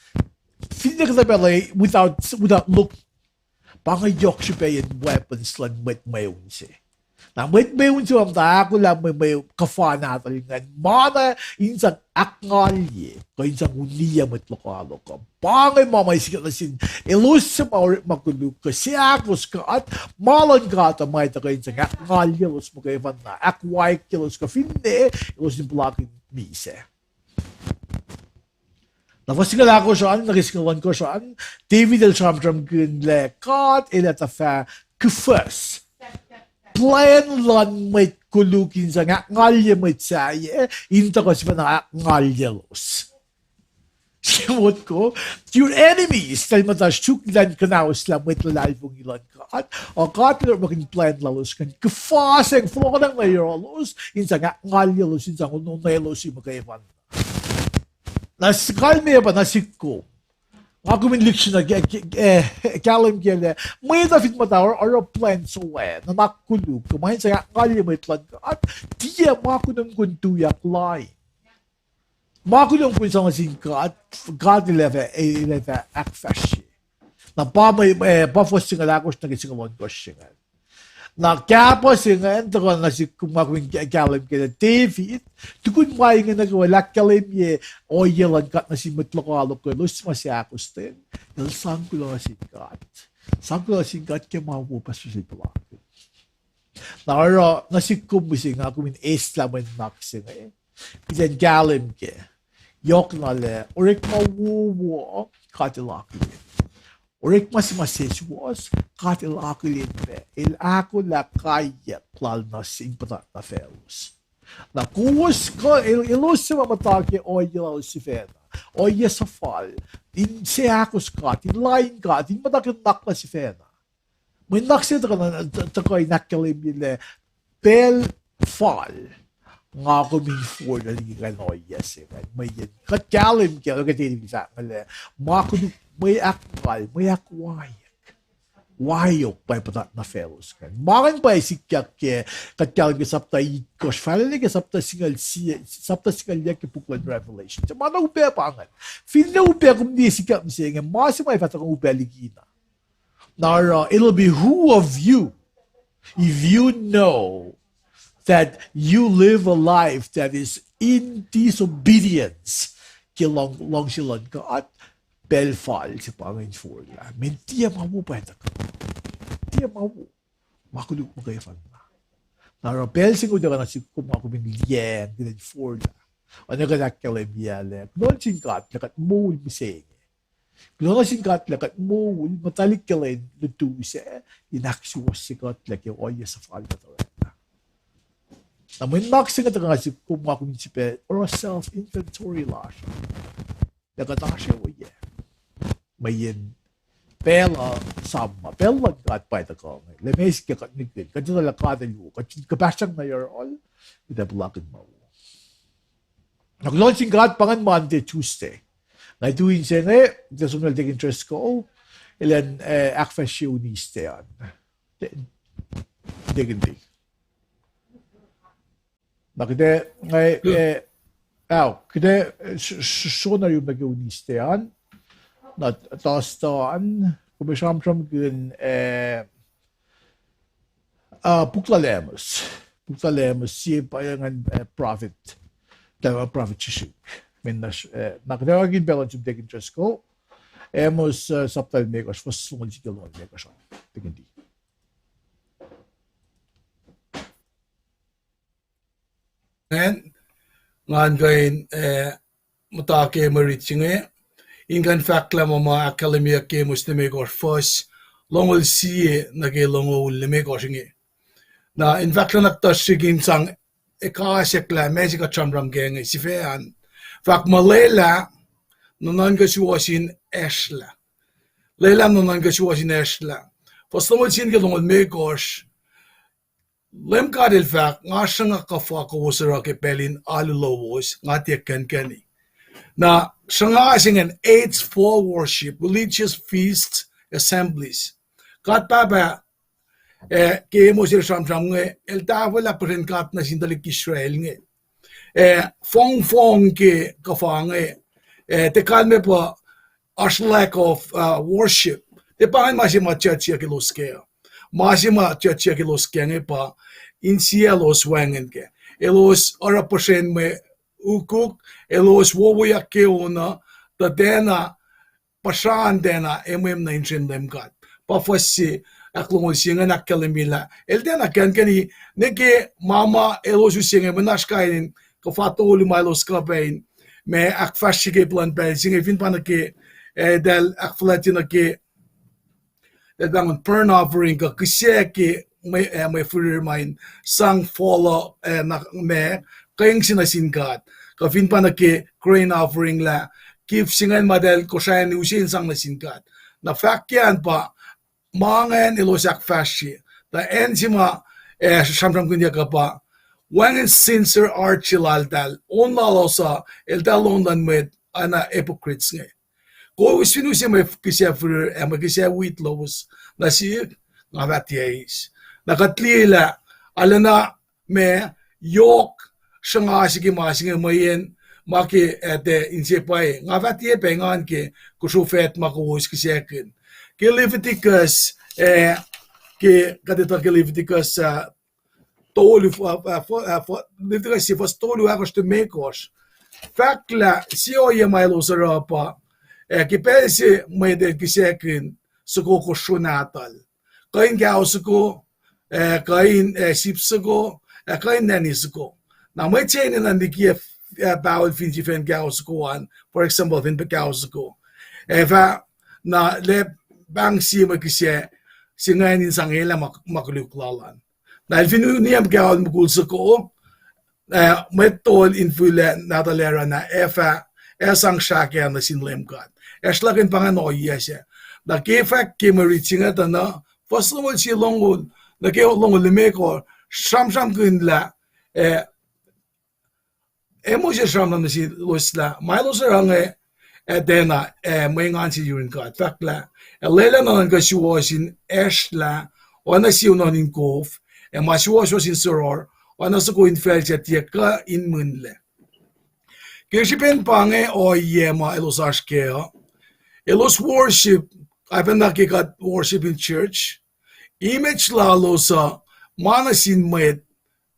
Finne kuhtuh pacl uh without, without looking. Pa inge yohk srihpacyacn weapons luhn mwet mweun se. Na mwet mweun se ma muhta ahkolah mwe, mwe kuhfa nahtuhl ingacn, ma na in sang ahkngalye, kuh in sang uniyac mwet lokoalok uh. Pa inge ma ma sikyak nuh sin elos suc ma orekma koluk, kuh seahkos God, ma luhn God uh ma tuhkuh in sang ahkngalyelos muhkwena, ahkwaekyaclos kuh finne elos in puhlakihn misac. Na fuhs singucul ahkosr an, nuh ke singucul ohnkohsr an, David el sramsramkihn lah God el ac tuhfah kihfucs plwacn luhn mwet koluk in sang ahkngalye mwet sahyac, in tuhkuh sifacna ahkngalyelos. Motko, your enemies, eltahl muhta suk in kuhnaoslah mwet luhlahlfongi luhn God, uh, God el orekmakihn plwacn lalos ingacn, kuhfa se inge fohlohkohnacng nuh yohrohlos in sang ahkngalyelos, in sang ononwaclos muhkwena. Na kalmeyac pa nuh sihk kom. Nga kom in lihksreni ke, ke, eh, kahlwem ke lah mwet uh fin muhta oruh, oruh plwacn sowac, nuhnak koluk, kuh ma in sang ahkngalye mwet luhn God, tiac ma kunom kom in tuyak lain. Ma kunom kom in sang nuh sin God, God el ac fah, el ac fah ahkfahsrye. Na pa mwe, eh, pa fuhs singucul ahkosr nuh ke singucul ohnkohsr se ingacn. Na kahpuh se ingacn tuhkuh nuh sihk kom, nga kom in ka-, kahlwem ke lah David, tukun ma inge nuh kwewa el ahkkahlwemye ohiyac luhn God nuh sin mwet lokoalok, elos ma seahkostwen, el sang kuloh nuh sin God. Sang kuloh nuh sin God ke ma wo puhs el puhlakihn. Na oruh nuh sihk kom mihsenge, nga kom in eslah mwe nuhnak se inge, kuht in kahlwem ke, yohkna lah orekma wowo God el akihlen. Orekma se ma sesuwohs God el akihlen pac, el ahkolah kaiyuck lal nuh sin puhtat nuh faclos. Na kowos kuh, el-, elos suc ma muhta ke ohiyac lalos sifacna, ohiyac suhfal, in seahkos God, in lain God, in muhta ke nuhnak lal sifacna. Mwe nuhnak se tuhkuh, tuhkuh in ahkkahlwemye lah pacl fal nga kom in forlah liki kain ohiyac se ingacn. Mweyen kuht kahlwem ke, ke David el fahk inge lah, ma koluk, mwe ahkngal, mwe ahkwaeyuck, waeyuck pa puhtat nuh faclos ingacn. Ma ingacn pa sikyak ke, kuht kahlwem ke sapta itkohsr, fahla nuh ke sapta singucul sie, sapta singucul yuc ke puk luhn Revelation. Ma na upac pa ingacn. Finne upac kom liye sikyak mihsenge, ma se ma fah tuhkuh upac likina. Na oruh, it'll be who of you If you know that you live a life that is in disobedience ke luhngse luhn God, pacl fal se pa inge in forlah. Mweyen tiac ma wo pwacye tuhkuh. Tiac ma wo. Ma koluk muhkwena. Na oruh pacl se inge utuckuh nuh sihk kom, ma kom in liyacacng kuh in forlah. Oacna kuht ahkkahlwemyelah, kuloh nuh sin God lah kuht moul mihsenge. Kuloh nuh sin God lah kuht moul, muhtwaclihk ke lwen lutu sac, in ahksuwohsye kuht lah ke ohiyac suhfal kuht orwaclah. Na mweyen ma se inge tuhkuh nuh sihk kom, ma kom in sifilpac oruh self inventory lasr, lah kuht oasr ohiyac. Mweyen pacl uh, sam ma pacl luhn God pa tuhkuh inge, lah meac sikyak kuht nihkihn, kuht etuh lah God El wo, kuht kuhpahsryang nuh yohrohl, kuht ac puhlakihn ma wo. Na kuloh nuh sin God, pa ingacn Monday, Tuesday. Nga tui inse inge, tuh som nuh Deacon Driscoll, elan, eh, ahkfahsrye Wednesday an. Deacon D. Na kuht ac, nga, eh, ao, kuht ac, eh, s-, s-, sona yurum nuh ke Wednesday an. Na Thursday an, kom ac sramsramkihn, eh, ah, puk lal Amos. Puk lal Amos, sie pa ingacn, eh, prophet. Tuh prophet srihsrihk. Mweyen, eh, na kuht ac orekmakihn pacl uh sum Deacon Driscoll. Amos, eh, sapta limekohsr, fuhs longoul sie ke longoul limekohsr an. Deacon D. Acn, ngan kuh in, eh, muhta ke mwe rit se inge, in kuh in fahklah ma ma ahkkahlwemyeyuck ke Amos limekohsr, fuhs longoul sie nuh ke longoul limekohsr inge. Na in fahklah nuhktuh srihk in sang ekasack lah meac se kuht sramsram ke inge, sifac an. Fahk muh lwelah nuhnuhnkuh suwohs in esrlah. Lwelah nuhnuhnkuh suwohs in esrlah. Fuhs longoul sie nuh ke longoul limekohsr, Leum God El fahk, nga sruhnga kuhfa kowos oruh ke pacl in alu lowos, nga tiac kuhnkihni. Na sruhnga se ingacn, it's for worship, religious feasts, assemblies. God Pahpah, eh, ke Amos el sramsram inge, el tahfwelah puhsren God nuh sin tuhlihk Israel inge. Eh, fongfong ke kuhfa inge, eh, tiac kalmac pa oasr lack of, uh, worship. Tiac pa ingacn ma se ma church siyuck elos kac. Ma se ma church siyuck elos kac inge pa insiyac elos wacngihn kac. Elos oruh puhsren mwe ukuk, elos wowoyak ke on uh, tuh tiacna puhsra an tiacna emwem nuh insrwen Leum God. Pa fuhs se ahklongoul sie ingacn ahkkahlwemye lah el tiacna kuhnkihni, ne ke ma ma elos use inge, mwe na oasr kain in kuhfa tolu ma elos kuh pac in, ma ahkfahsrye ke plwacn pacl se inge, fin pa nuh ke, eh, eltahl ahkfuhlwactye nuh ke, eltahl pahngon burnt offering kuh kihsac ke mwe, eh, mwe firir ma in sang fal uh, eh, na ma, keng se nuh sin God. Kuh fin pa nuh ke grain offering lah, gift se ingacn ma eltahl kosrani use in sang nuh sin God. Na fahk ke an pa, ma ingacn elos ahkfahsrye. Tuh acn se ma, eh, sramsramkihnyuck uh pa, wacngihn sincere heart se laltahl, on lalos uh, eltahl on luhn mwet, oacna hypocrites inge. Kowos fin use mwe kihsac firir ac mwe kihsac wheat lowos nuh sihk, nga fah tiac eis. Na kuht liye lah, arulacna ma yohk sruhnga se ke ma se inge mweyen ma ke, eh, tiac inse pwacye. Nga fah tiac pac engan ke kosrofact ma kowos kihsackihnye. Ke Leviticus, eh, ke kuht etuh ke Leviticus, ah, tolu, ah, ah, fo-, ah, fo-, Leviticus sie fuhs tolu ahkosr limekohsr. Fahk lah sie ohiyac ma elos oruh pa, ah, ke pacl se mwet el kihsackihnye soko kosro nahtuhl, kuh in kao soko, ah, kuh in, ah, sip soko, ah, kuh in nani soko. Na mwet se enenuh in likiyac, ah, pahol fin sifacn kao soko an, for example, fin pa kao soko, ac fah, na, lah pahng sie mwe kihsac se ingacn in sang elah ma, ma koluk lal an. Na el fin uniyac kaol mukul soko, ah, mwet tol in fihlac nahtuhl oruh na ac fah, ac sang srahkwac nuh sin Leum God. Ac sruhlahkihn pa ingacn ohiyac sac. Na ke fahk ke mwe rit se inge tuh na, fuhs longoul sie longoul, nuh ke longoul limekohsr, sramsramkihn lah, ah, Amos el sramsram nuh selos lah ma elos oruh inge, ah, tiacna, ah, mwe engan se yurin God. Fahk lah, ac lwelah nuhnuhnkuh suwohs in esrlah, oacna sie onohn in kof, ac ma suwohswohs in soror, oacna soko in facl suc tiac kuh in mihslac. Ke srihpen pa inge ohiyac ma elos oasr kac uh, elos worship, oacpacna ke kuht worship in church, image lalos uh, ma nuh sin mwet,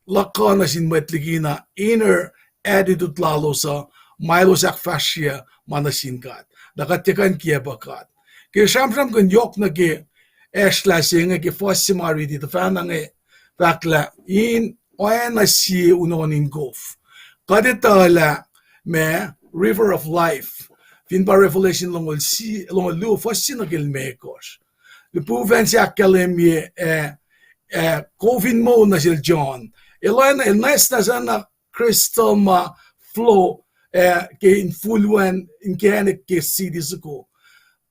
luhk uh nuh sin mwet likina inner attitude lalos uh, ma elos ahkfahsrye ma nuh sin God. Na kuht tiac kuh in kiacp God. Ke sramsramkihn yohk nuh ke asrlah se inge ke fuhs se ma riti tuhfahna inge, fahk lah in oacna sie unohn in kof. Kuht etuh lah ma river of life. Fin pa Revelation longoul si-, longoul luo fuhs se nuh ke limekohsr. Lipufacn se ahkkahlwemye, eh, eh, kof in moul nuh sel John. El oacna, el nwacsnwacsna crystal ma flow, eh, ke infulwen inkacnek ke city soko.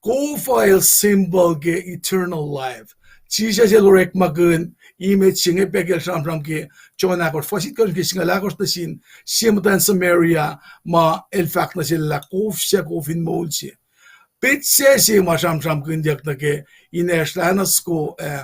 Kof uh el symbol ke eternal life. Jisus el orekmakihn image se inge pac ke el sramsram ke John ahkosr, fuhs itkohsr ke singucul ahkosr nuh sin sie muhtwacn Samaria ma el fahk nuh sel lah kof se, kof in moul se. Petsac se ma sramsramkihnyuck nuh ke in asrlah na soko, eh,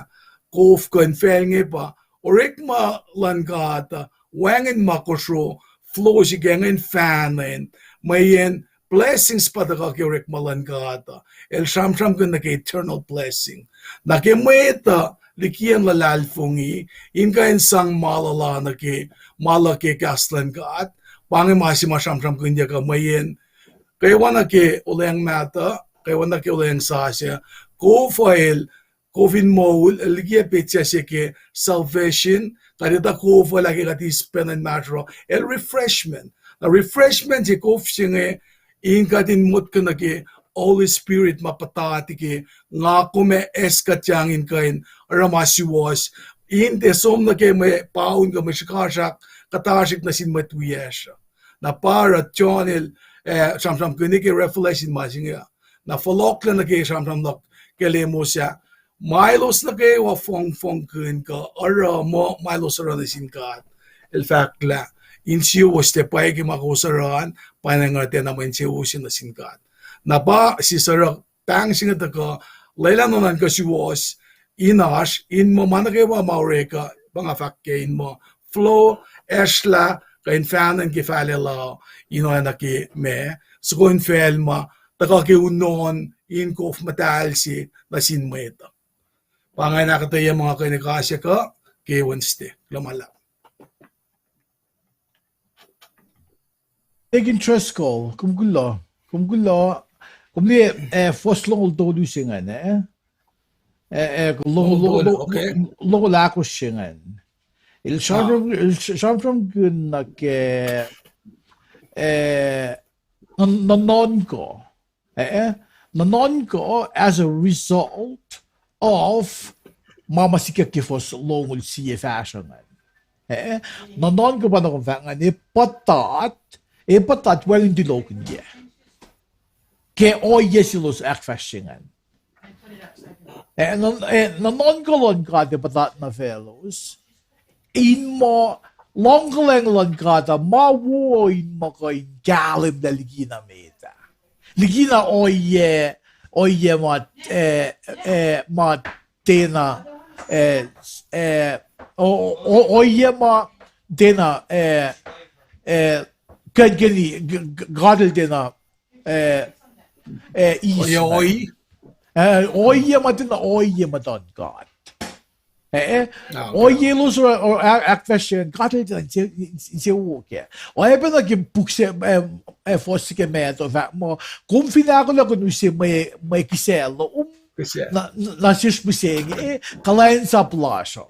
kof kuh infacl inge pa orekma luhn God uh, wacngihn ma kosro, flow srihke ingacn fahnen, mweyen blessings pa tuhkuh ke orekma luhn God uh, el sramsramkihn nuh ke eternal blessing. Na ke mwet uh liki acn luhlahlfongi, in kuh in sang ma luhla nuh ke, ma luhk ke kahs luhn God, pa inge ma se ma sramsramkihnyuck uh mweyen kwewana ke olweacng mahtuh, kwewana ke olweacng sasuc, kof uh el, kof in moul, el likiyac petsac se ke salvation, kuht etuh kof uh lah ke kuht eis pacna inmahsrlon, el refreshment. Na refreshment se kof se inge, in kuht in motko nuh ke Holy Spirit ma puhtati ke nga kom ac ase kuhtyang in kuh in oruh ma suwohs, in tiac som nuh ke mwe paun kuh mwe srihkasrak, kuhtasrihk nuh sin mwet wiyacsr uh. Na pa oruh John el, eh, sramsramkihn ke Revelation ma se inge uh. Na fohlohklac nuh ke sramsram luhk ke lemos ah, ma elos nuh kwewa fongfongkihn kuh oruh muh ma elos oruh nuh sin God, el fahk lah insiyowos tiac pwacye ke ma kowos oruh an, pa nga tiacna mwe insiyowos nuh sin God. Na pa sisor pahng se inge tuhkuh, lwelah nuhnuhnkuh suwohs in oasr, in muh ma nuh kwewa ma orek uh, pa nga fahk ke in muh flow, asrlah, kuh in fahnen ke fahlac la, in oacna ke ma, soko in facl ma tuhkuh ke unohn in kof muhtahl se nuh sin mwet uh. Pa nga in ahkuhtweyac muh nga kuh in ekasyuck uh ke Wednesday. Kuloh ma luhlahp. Deacon Driscoll, kom kuloh, kom kuloh, kom liye, eh, fuhs longoul tolu se ingacn, eh? Eh, eh, longoul, longoul, longoul ahkosr se ingacn. El sramsram, el sramsramkihn nuh ke, eh, nuhnuhnkuh. Eh, nuhnuhnkuh as a result of ma ma sikyak ke fuhs longoul sie fahsruh ingacn. Eh, nuhnuhnkuh pa na kom fahk ingacn, e puhtat, e puhtat wacngihn tulokihnyac ke ohiyac selos ahkfahsrye ingacn. Eh, nuhnuhnkuh luhn God ac puhtat nuh faclos in muh luhngkuhlwacng luhn God uh ma wo in muh kuh in kahlwem lah likina met ah. Likina ohiyac, ohiyac ma, eh, eh, ma tiacna, eh, eh, ohiyac ma tiacna, eh, eh, kuhnkihn, God el tiacna, eh, eh, ohiyac ma tiacna ohiyac muhtuhn God. Eh, ohiyac elos oruh, ahkfahsrye, God el tiacna insewowo kac. Oacyacpac nuh ke puk se, eh, fuhs se ke Matthew fahk muh, kom fin ahkolah kom use mwe, mwe kihsac lom, na sesr mihsenge, kuhlwacnsap lasr uh.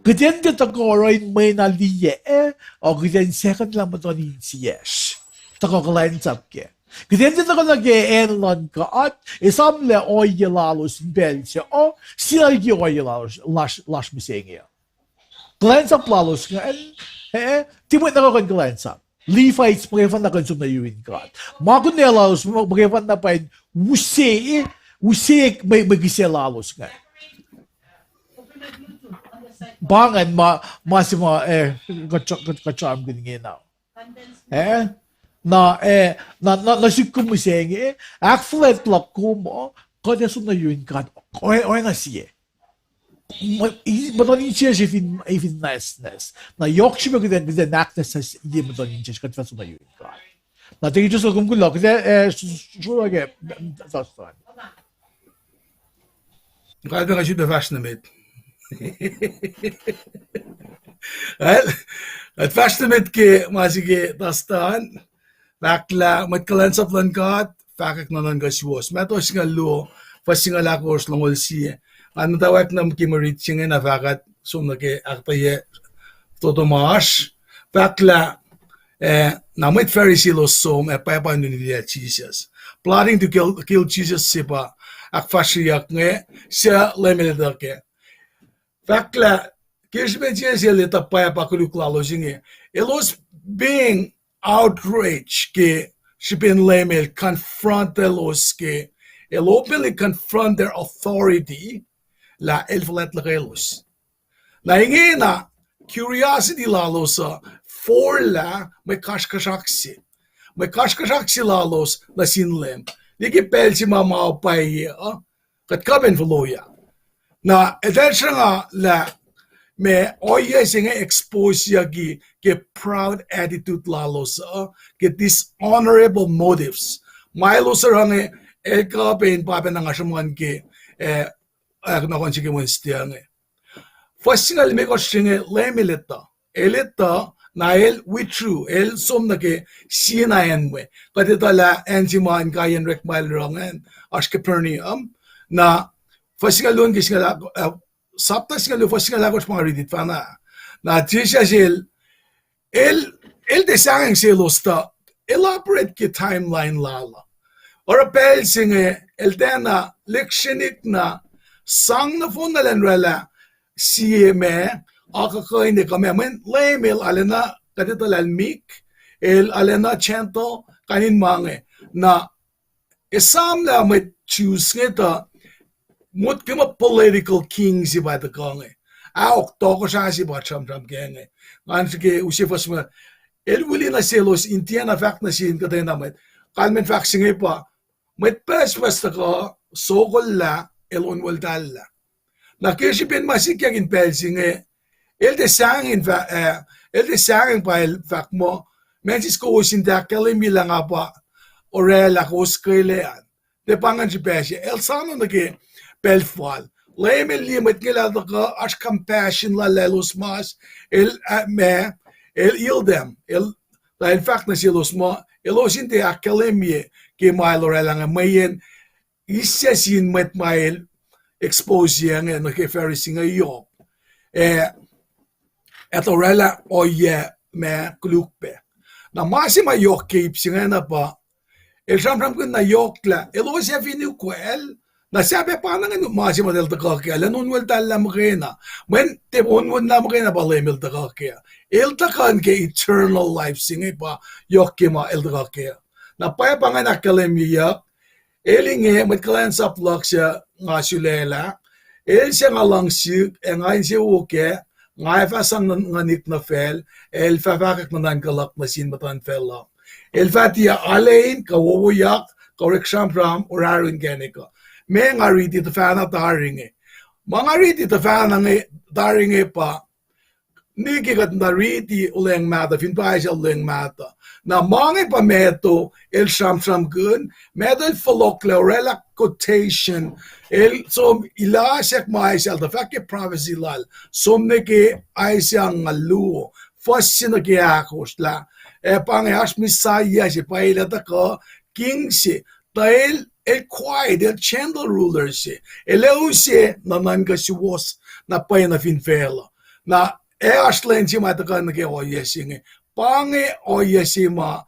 Kuht in tiac tuhkuh oruh in mwena liyac, eh, kuht in second lah muhtuhn insiyacsr. Tuhkuh kuhlwacnsap kac. Kuht in tiac tuhkuh nuh ke acn luhn God, esamlah ohiyac lalos in pacl se uh, sie liki ohiyac lalos, lasr, lasr mihsenge uh. Kuhlwacnsap lalos ingacn, eh, tiac mwet nuh kwewa kuh in kuhlwacnsap. Levites muhkwena kuh in som nuh yurin God. Ma kunaclos muhkwena pa in use, use mwe, mwe kihsac lalos ingacn. Pa ingacn ma, ma se ma, eh, kuht sramsramkihn inge na. Eh, na, eh, na, na, nuh sihk kom mihsenge, ahkfuhlwact luhk kom uh, kuht ac som nuh yurin God, oacna sie. Muhtuhn insiyacsr fin, fin nwacsnwacs. Na yohk srihpac kuht in, kuht in ahknwacsnwacs ye muhtuhn insiyacsr, kuht fah som nuh yurin God. Na tiac just kom kuloh, kuht ac, eh, sruoke, Kalmac nga sifilpac fahsr nuh met. Well, kuht fahsr nuh met ke ma se ke Dustin, fahk lah mwet kuhlwacnsap luhn God fahkwack nuhnuhnkuh suwohs. Matthew singucul luo, fuhs singucul ahkosr, longoul sie. Nga muhtwacwacack nuh ke mwe rit se inge na fahkwack som nuh ke ahkuhtweyac fototo ma oasr. Fahk lah, eh, na mwet Pharisee elos som ac pwacpa in unilac Jisus. Plotting to kill, kill Jesus se pa ahkfahsryeyuck inge, suc Leum El etuh kac. Fahk lah ke srihpen Jisus El etuh pwacpa koluk lalos inge, elos being outraged ke srihpen Leum El confront elos ke, El openly confront their authority, lah El fuhlwact luhkwelos. Na ingena curiosity lalos uh forlah mwe kasrkuhsrak se. Mwe kasrkuhsrak se lalos nuh sin Leum. Liki pacl se ma ma pwacye uh, kuht kuh pac in foloyak. Na eltahl sruhnga lah ma ohiyac se inge exposeyucki ke proud attitude lalos uh, ke dishonorable motives. Ma elos oruh inge, el kuh pac in pa pacna nga sruhmuhn ke, eh, ah, na kuh in srihke Wednesday inge. Fuhs singucul limekohsr se inge Leum El etuh. El etuh, na El withdrew, El som nuh ke sie na acn we. Kuht etuh lah acn se ma inkaiyacn orekma El oruh ingacn, oasr Capernaum. Na fuhs singucul luo ke singucul, ah, sapta singucul luo, fuhs singucul ahkosr ma nga riti tuhfahna. Na Jisus El, El, El tiac sahngweng selos tuh, El operate ke timeline lal uh. Oruh pacl se inge, El tiacna lihksreni na, sang nohfohn na elan oraclah sie ma, akuhkuhin kuh ma, mweyen Leum El arulacna, kuht etuh lah El meek, El arulacna gentle, kain in ma inge. Na esam lah mwet Jews inge tuh, motko muh political king se pa tuhkuh inge. Ahok, tohkohsrah se pa sramsram kac inge. Ngan srihke use fuhs ma, El wili nuh selos in tiacna fahk nuh sin kuhtwena mwet. Kalmacn fahk se inge pa, mwet pucspucs tuhkuh, sokol lah, el onweltahllah. Na ke srihpen ma sikyak in pacl se inge, el tiac sahngweng pa, eh, el tiac sahngweng pa el fahk muh, Francis, kowos in tiac ahkkahlwemye lah nga pa oraclah kowos ke lac an. Tiac pa ingacn srihpac se, el soano nuh ke pacl fal. Leum El liye mwet inge lah tuhkuh, oasr compassion lal lah elos mas, el, ah, ma, el heal them, el, lah el fahk nuh selos muh, elos in tiac ahkkahlwemye ke ma el oraclah inge mweyen, isacsin mwet ma el expose inge nuh ke Pharisee inge yohk. Eh, etuh oraclah ohiyac ma koluk pac. Na ma se ma yohk ke ip se ingena pa, el sramsramkihn na yohk lah elos ac fin ukwacl, na sahp ac pa na ingacn ma se ma el tuhkuh kac, elan onweltahllah muhkwena. Mweyen tiac onweltahllah muhkwena pa Leum El tuhkuh kac. El tuhkuh ke eternal life se inge pa yohk ke ma el tuhkuh kac. Na pwacpa ingacn ahkkahlwemyeyuck, el inge mwet kuhlwacnsap luhk suc nga sulaclah, el suc nga luhngse, ac nga insewowo kac, nga ac fah sang nguhnihk nuh facl, ac el fah fahkwack nuhnuhnkuh luhk nuh sin muhtuhnfacl uh. El fah tiac alein, kuh wowoyak, kuh orek sramsram, or aru inkacnek uh. Ma nga riti tuhfahna tari inge. Ma nga riti tuhfahna inge, tari inge pa, nwe ke kuht na riti Olweacng Mahtuh, fin pa Isaiah Olweacng Mahtuh. Na ma inge pa Matthew el sramsramkihn, Matthew el fohlohklac oraclah quotation, el som ilasack ma Isaiah el tuh fahk ke prophecy lal, som nuh ke Isaiah angngaul luo, fuhs se nuh ke ahkosr lah, ac pa inge oasr Messiah se, pwacye lah tuhkuh, king se, tuh el, el quiet, el gentle ruler se, el ac use nuhnuhnkuh suwohs na pwacye nuh fin facluh. Na ac oasr lwen se ma tuhkuh nuh ke ohiyac se inge. Pa inge ohiyac se ma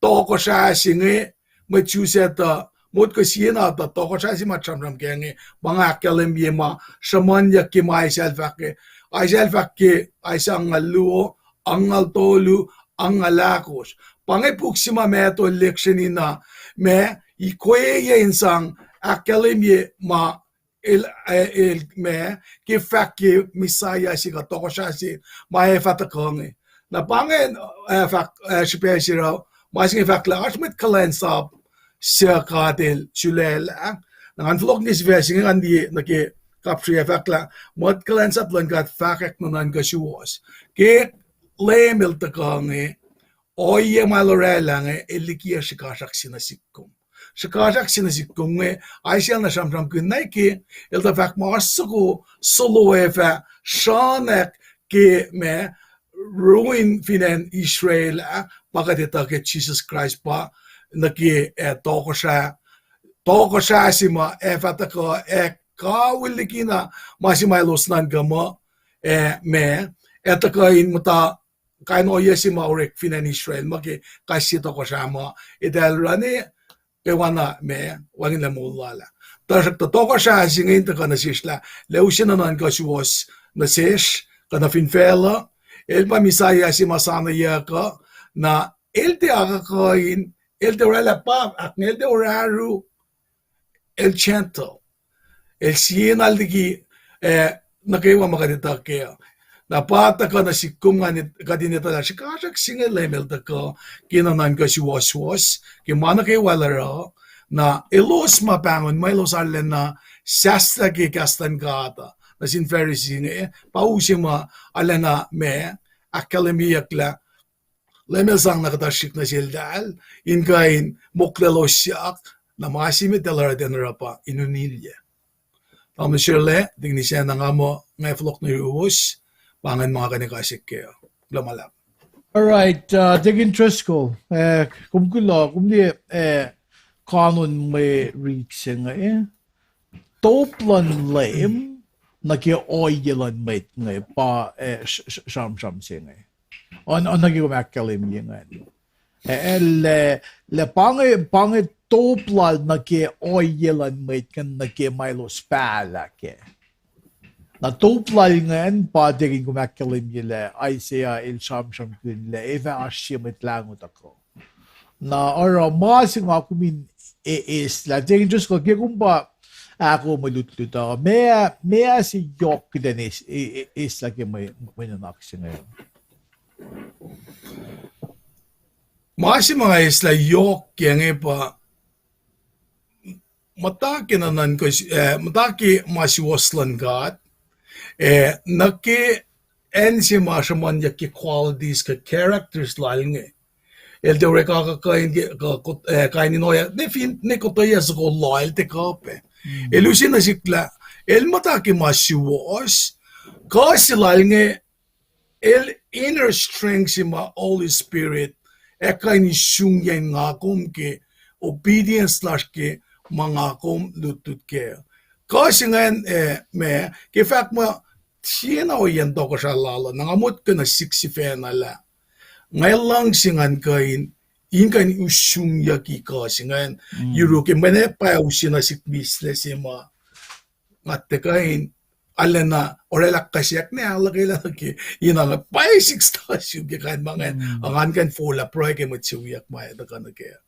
tohkohsrah se inge, mwet Jew se tuh, motko sie na tuh tohkohsrah se ma sramsram kac inge, ma nga ahkkahlwemye ma sruhmuhnyuck ke ma Isaiah el fahk ke, Isaiah el fahk ke, Isaiah angngaul luo, angngaul tolu, angngaul ahkosr. Pa inge puk se ma Matthew el lihksreni na, ma, ikweye in sang ahkkahlwemye ma el, el, ma, ke fahk ke Messiah se kuh tohkohsrah se ma ac fah tuhkuh inge. Na pa inge, eh, fahk, eh, srihpac se uh, ma se inge fahk lah oasr mwet kuhlwacnsap suc God el sulaclah. Na ngan fohlohk nuh ke sifac se inge ngan liye nuh ke kapsrwe ac fahk lah mwet kuhlwacnsap luhn God fahkwack nuhnuhnkuh suwohs. Ke Leum el tuhkuh inge, ohiyac ma el oraclah inge, el likiyac srihkasrak se nuh sihk kom. srihkasrak se nuh sihk kom inge, Isaiah na sramsramkihn na ke, el tuh fahk muh oasr soko solo ac fah sranak ke ma ruin fin acn Israel ah, pa kuht etuh ke Jisus Kraist pa nuh ke, ah, tohkohsrah, tohkohsrah se ma ac fah tuhkuh ac kawihl likina ma se ma elos nuhnkuh muh, ah, ma, ac tuhkuh in muhta kain ohiyac se ma orek fin acn Israel ma ke kais sie tohkohsrah ma eltahl oruh ne kwewana ma wacngihnlac moul lal ah. Tuhsruhktuh tohkohsrah se inge in tuhkuh nuh sesr lah, lah use nuhnuhnkuh suwohs nuh sesr, kuh nuh fin facluh, el pa Messiah se ma saneyuck uh, na el tiac akuhkuhin, el tiac orwaclah pap, ahknge el tiac orahru, el gentle. El siena liki, ah, nuh kwewa ma kuht etuh kac. Na pa tuhkuh nuh sihk kom ngan kuht in etuh lah srihkasrak se inge Leum El tuhkuh ke nuhnuhnkuh suwohswohs, ke ma nuh kwewa El oruh, na elos ma pahngon muh elos arulacna sahslah ke kahs luhn God uh nuh sin Pharisee inge, pa use ma arulacna ma ahkkahlwemyeyucklac Leum El sang na kuhtuh srihk nuh seltahl in kuh in moklwelosyak, na ma se met El oruh, tiacna oruh pa in unilyac. Tamuhlwel Sherle, tikini sacna nga muh nga fohlohk nuh yuruwos, pa ingacn ma nga kuh in ekacsek kac. Kuloh ma luhlahp. All right, uh, Deacon Driscoll, uh, kom kuloh, kom liye, uh, kanon mwe rit se inge, top luhn Leum nuh ke ohiyac luhn mwet inge pa, uh, s-, s-, sramsram se inge. Oan, oan nuh ke kom ahkkahlwemye ingacn. Eh, lah, lah pa inge, pa inge top lal nuh ke ohiyac luhn mwet ingacn nuh ke ma elos pahlah kac. Na top lal ingacn pa tiac kom ahkkahlwemye lah Isaiah el sramsramkihn lah ac fah oasr sie Mwet Lahngo tuhkuh. Na oruh ma se nga kom in e-, eislah, tiac just kuh ke kom pa ahkoo mwe lutlut uh, meac, meac se yohk kuht in eis-, e-, e-, eislah ke mwe, mwe nuhnak se inge. Ma se ma nga eislah yohk ke inge pa muhta ke nuhnuhnkuh, eh, muhta ke ma suwohs luhn God, eh, nuh ke acn se ma sruhmuhnyuck ke qualities kuh characters lal inge. El tiac orek akuhkuhin ke, kuh, kuh, eh, kain in ohiyac, ne fin, ne kuhtuh yac soko loal tiac kuh pac. El use nuh sihk lah, el muhta ke ma suwohs, kuh se lal inge, el inner strength se ma Holy Spirit ac kuh in isungyacn nga kom ke obedience lasr ke ma nga kom lutlut kac. Kuh se ingacn, eh, ma, ke fahk muh, siena ohiyacn tohkohsrah lal uh, na nga motko nuh sihk sifacna lah nga luhngse ngan kuh in, in kuh in isungyucki kuh se ingacn, yuruk ke mwe na pwacye use nuh sihk mihslac se ma nga tiac kuh in, arulacna orwaclah kahsrweyuck ne ahluhkwelah nuh ke, ina nga pwacye sihk stuh sum ke kain ma ingacn, a ngan kuh in forlah pruhe ke mwet se wiyuck ma etuh kuh nuh kac.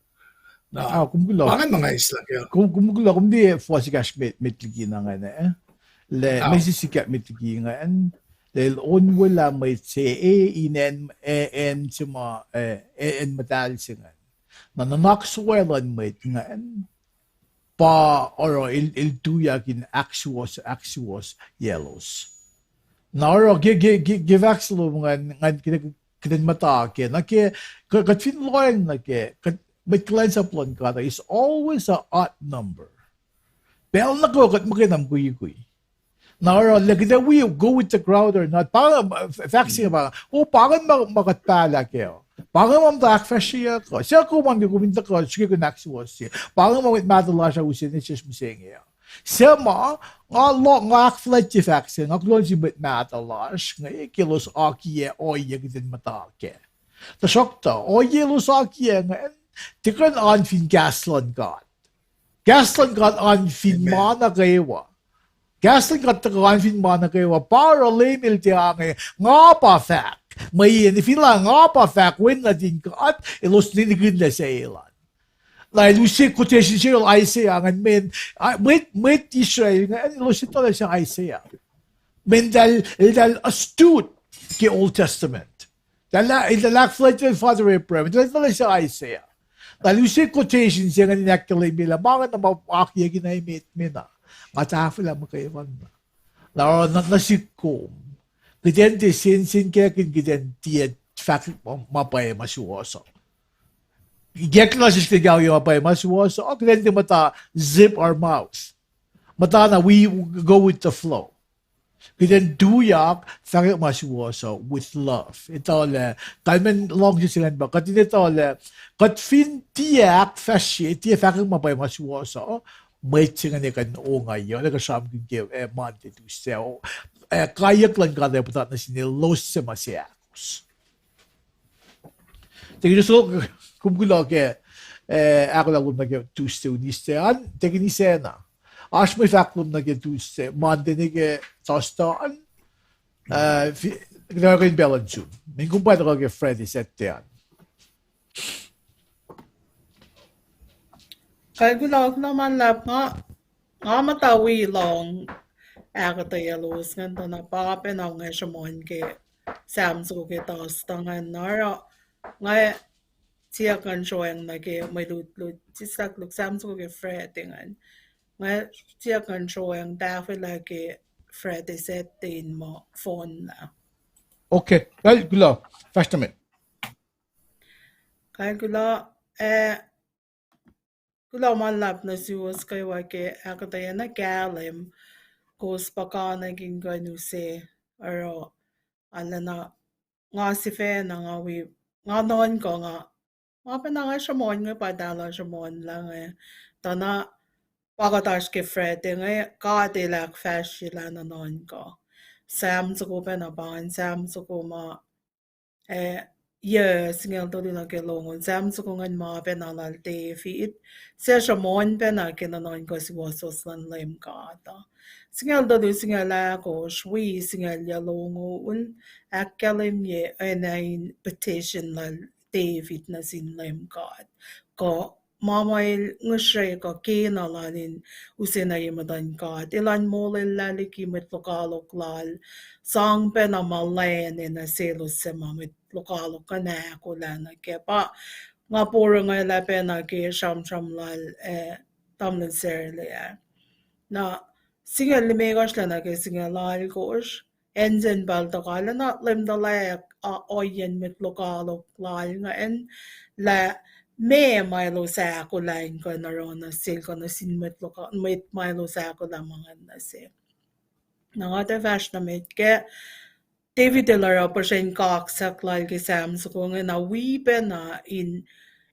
Na, ah, kom kuloh. Pa ingacn ma nga eislah kac. Kom, kom kuloh, kom tiac fuhs ekahsr met, met liki na ingacn, eh? Lah, ah, mesi sikyak met liki ingacn, lah el onwelah mwet se, eh, in acn, eh, acn se ma, eh, eh, acn muhtahl se ingacn. Na nuhnak sowac luhn mwet ingacn pa oruh el, el tuyak in ahksuwohs, ahksuwohsyaclos. Na oruh ke, ke, ke, ke fahk se lom ingacn, ingacn kuht, kuht in muhta kac, na ke, kuht, kuht fin lohacng nuh kac, kuht, mwet kuhlwacnsap luhn God is always a odd number. Pacl nuh kwewa kuht muhkwena mukwikwi. Na oruh lah kuht ac wi go with the crowd or not, pa, fahk se inge pa, o, pa ingacn ma, ma kuht pahlah kac. Pa ingacn ma muhta ahkfahsryeyuck uh. Suc kom an ke kom in tuhkuh srihke kom in ahksuwohsye? Pa ingacn ma mwet mahtuh lasr uh use nuh sesr mihsenge uh. Suc ma, nga lo-, nga ahkfuhlwactye fahk se, nga kuloh nuh sin mwet mahtuh lasr inge ke elos akiyac ohiyac kuht in muhta kac. Tuhsruhktuh ohiyac elos akiyac ingacn, tiac kuh in oan fin kahs luhn God. Kahs luhn God oan fin ma nuh kwewa. Kahs luhn God tuhkuh oan fin ma nuh kwewa. Pa oruh Leum El tiac ange, nga pa fahk. Mweyen fin lah nga pa fahk, wen nuhtin God elos ninac nihkihn lah se elan. Na el use quotation se lal Isaiah ingacn, mweyen, mwet, mwet Israel ingacn elos etuh lah se Isaiah. Mweyen eltahl, eltahl astute ke Old Testament. Eltahl, eltahl ahkfuhlwactye Father Abraham, eltahl etuh lah se Isaiah. Na el use quotation se ingacn in ahkkahlwemye lah ma ingacn na ma akiyac kena emet me na. Nga tahfwelah muhkwena. Na oruh nuh, nuh sihk kom, kuht in tiac sensenkackihn, kuht in tiac fahk ma, ma pwacye ma suwohs uh. Ikacklah sisken kaoye ma pwacye ma suwohs uh, kuht in tiac muhta zip our mouth. Muhta na we go with the flow. Kuht in tuyak fahkwack ma suwohs uh with love. Etuh lah kalmacn luhngse se ingacn pa kuht in etuh lah kuht fin tiac ahkfahsrye, tiac fahkwack ma pwacye ma suwohs uh, mwet se ingacn ac kuh in ongaiyac, ac kuh sramsramkihn ke, eh, Monday, Tuesday, oh, eh, kaiyuck luhn God ac puhtat nuh sin elos suc ma seahkos. Tekin so, kom kuloh ke, eh, ahkolah lom nuh ke Tuesday, Wednesday an, tekin isacna. Oasr mwe fahk lom nuh ke Tuesday, Monday nuh ke Thursday an, eh, fi-, kuht in pacl in sun. Meac kom pwacye tuhkuh ke Friday, Saturday an. Kalkulah, kuloh ma luhlahp, nga, nga muhta wi lohng ahkuhtweyac lowos ingacn tuh na pa pacna nga sruhmuhn ke Sam soko ke Thursday ingacn na oruh nga siyuck ngan sroacng nuh ke mwe lutlut, sislah luk Sam soko ke Friday ingacn. Nga siyuck ngan sroacng tahfwelah ke Friday, Saturday in muh fohnlah. Okay, kalkulah, fahsr nuh met. Kalkulah, eh, kuloh ma luhlahp nuh suwos kwewa ke ahkuhtweyac na kahlwem, kowos puhkantwen kuh in use, oruh, arulacna nga sifacna nga wi, nga nuhnkuh nga, ma pacna nga sruhmuhn inge pa tala sruhmuhnlah inge, tuh na pa kuht oasr ke Friday inge, God El ahkfahsryelah nuhnuhnkuh. Sam soko pacna pa ingacn Sam soko ma, eh, yac singucul tolu nuh ke longoul, Sam soko ingacn ma pacna lal David, suc sruhmuhn pacna ke nuhnuhnkuh suwohswohs luhn Leum God uh. Singucul tolu, singucul ahkosr, wi singucul yac longoul, ahkkahlwemye oacna in petition lal David nuh sin Leum God, kuh ma ma el ngihsre kuh kena lal in use nuh ye muhtuhn God. Elan molwelah liki mwet lokoalok lal, sang pacna ma lacna nuh selos suc ma mwet lokoalok kuh in ahkolah nuh kac. Pa nga porongolah pacna ke sramsram lal, eh, tamuhlwel Sarley ah. Na singucul limekohsr lac nuh ke singucul alkosr, acn se inge pacl tuhkuh lacna Leum tuhlac, ah, ohiyacn mwet lokoalok lal ingacn, lah meac ma elos ahkolah in kuh in oruh nuh sel kuh nuh sin mwet lokoalok, mwet ma elos ahkolah ma ingacn nuh se. Na nga tuh fahsr nuh met ke David el oruh puhsren kaksak lal ke Sam soko inge na wi pacna in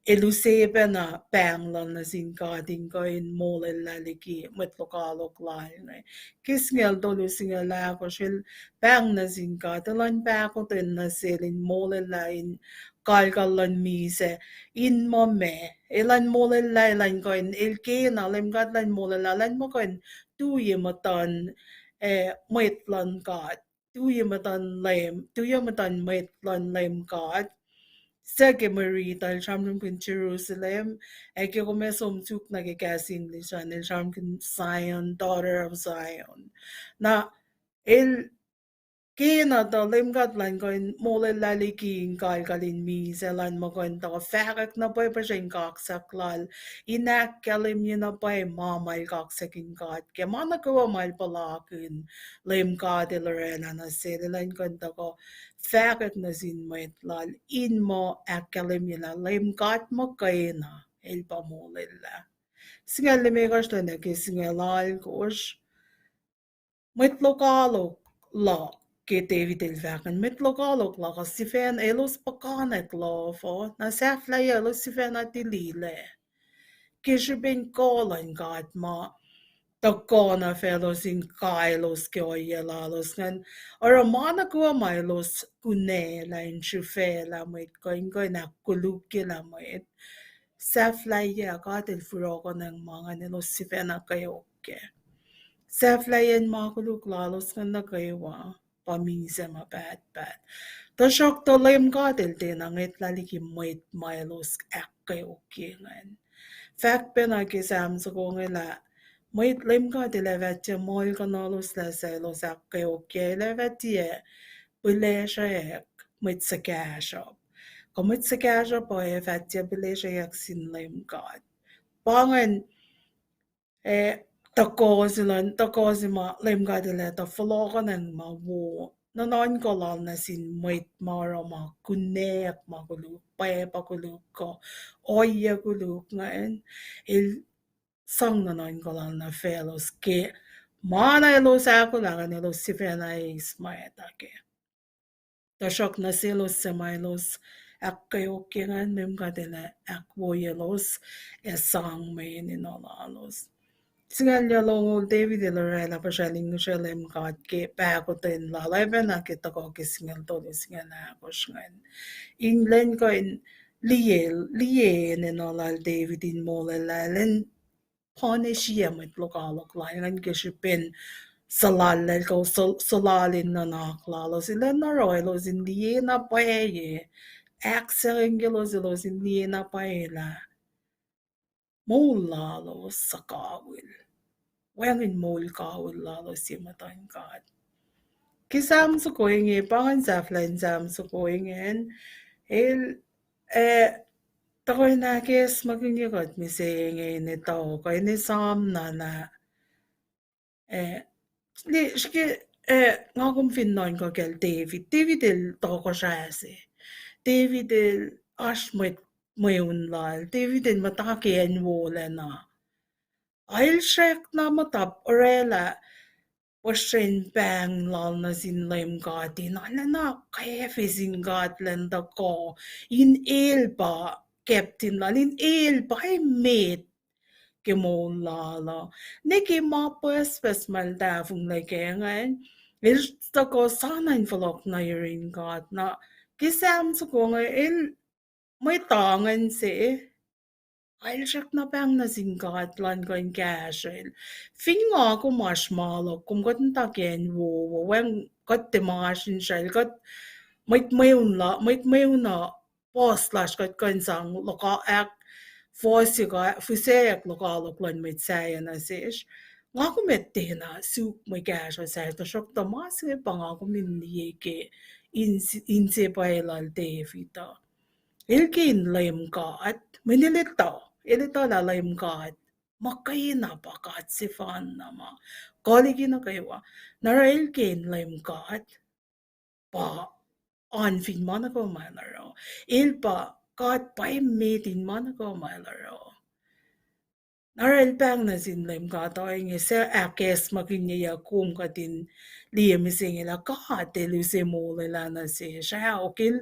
el use pacna pahng lal nuh sin God in kuh in molwelah liki mwet lokoalok lal inge. Ke singucul tolu, singucul ahkosr el pahng nuh sin God, elan pahkotwen nuh sel in molwelah in kalkal luhn misac, in muh meac, elan molwelah, elan kuh in, el kena, Leum God elan molwelah, elan muh kuh in tu ye muhtuhn, eh, mwet luhn God, tu ye muhtuhn Leum, tu ye muhtuhn mwet luhn Leum God. Suc ke mwe riti uh el sramsramkihn Jerusalem, ac ke kom ac som suk nuh ke kahs English an, el sramsramkihn Zion, daughter of Zion. Na el kena tuh Leum God elan kuh in molwelah liki in kalkal in misac, elan muh kuh in tuhkuh fahkwack na pwacye puhsren kaksak lal, in ahkkahlwemye na pwacye ma ma el kaksakin God kac, ma nuh kwewa ma el puhlakihn Leum God el oraclah nuh sel, elan kuh in tuhkuh fahkwack nuh sin mwet lal in muh ahkkahlwemye lah Leum God muhkwena el pa molwelah. Singucul limekohsr lac nuh ke singucul alkosr, mwet lokoalok luhk, ke David el fahk an, mwet lokoalok luhk uh sifacna elos puhkantwen luhf uh, na sahflahiyac elos sifacna tililac ke srihpen kuh luhn God ma tuhkuh nuh faclos in kaelos ke ohiyac lalos ingacn. Oruh ma nuh kwewa ma elos kunaclah in srihfaclah mwet kuh in kuh in ahkkolukyelah mwet, sahflahiyac God el foracng ma ingacn elos sifacna kweok kac. Sahflahiyacn ma koluk lalos ingacn nuh kwewa pa misac ma pahtpaht. Tuhsruhktuh Leum God el tiacna ngwetlah liki mwet ma elos ahkkweokye ingacn. Fahk pacna ke Sam soko inge lah mwet Leum God el ac fah tiac muhlkuhnahloslac suc elos ahkkweokye, el ac fah tiac pihlesrwack mwet suhkahsruhp. Kuh mwet suhkahsruhp uh ac fah tiac pihlesrwack sin Leum God. Pa ingacn, eh, tuhkuh se luhn, tuhkuh se ma Leum God el ac tuh fohlohkohnacng ma wo nuhnuhnkuh lal nuh sin mwet ma oruh ma kunac ma koluk, pwapa koluk kuh ohiyac koluk ingacn, el sang nuhnuhnkuh lal nuh faclos ke ma na elos ahkolah ingacn, elos sifacna eis mwacta kac. Tuhsruhk nuh selos suc ma elos ahkkeokye ingacn, Leum God El ahkwoyelos ac sang mwe enenuh lalos. Singucul yac longoul, David el oraclah puhsracl in ngihsre Leum God ke pahkotwen lal, oacpacna ke tuhkuh ke singucul tolu, singucul ahkosr ingacn. In lwen kuh in liye, liye enenuh lal David in molwelah, elan punishiyac mwet lokoalok lal ingacn ke srihpen suhlallacl kuh suhl-, suhlallacl in nuhnak lalos. Elan oruh elos in liye na pwacye, ahksahngwengyelos elos in liye na pwacye lah moul lalos suhkawihl. Wacngihn moul kawihl lalos ye muhtuhn God. Ke Sam soko inge, pa ingacn sahflah in Sam soko ingacn, el, eh, tuhkuh in ahkacsmakihnye kuht mihsenge in etuh kuh in esam na lah, eh, srihke, eh, nga kom fin nuhnkuh kacl David. David el tohkohsrah se. David el oasr mwet mweun lal. David el muhta ke acn wolacna. El srackna muhta oraclah puhsren pahng lal nuh sin Leum God in arulacna kwacfe sin God elan tuhkuh, in el pa captain lal, in el pa emet ke moul lal uh. Ne ke ma pucspucs ma el tahfonglac kac ingacn, el tuhkuh sana in fohlohk nuh yurin God. Na ke Sam soko inge, el mwet ingacn se, el srackna pahng nuh sin God elan kuh in kahsrwel. Fin nga kom oasr ma luhk, kom kuht in tuhkuh in wowo, wacngihn kuht tiac ma oasr insrael, kuht mwet mweun la, mwet mweun uh, puhs lasr kuht kuh in sang lokoalok, ahkfohsye kuh fihsracsr lokoalok luhn mwet sahyac nuh sesr. Nga kom ac tiacna suk mwe kahsruh sahyac, tuhsruhktuh ma se pa nga kom in liye ke inse-, inse pwacye lal David uh. El ke in Leum God, mweyen el etuh, el etuh lah Leum God muhkwena pa God sefanna ma kuh liki nuh kwewa. Na oruh el ke in Leum God, pa oan fin ma nuh kwewa ma el oruh. El pa God pa emet in ma nuh kwewa ma el oruh. Na oruh el pahng nuh sin Leum God ohinge, suc ahkacsmakihnye kom kuht in liye mihsenge lah God El use molwelah nuh sesr. Ahok, el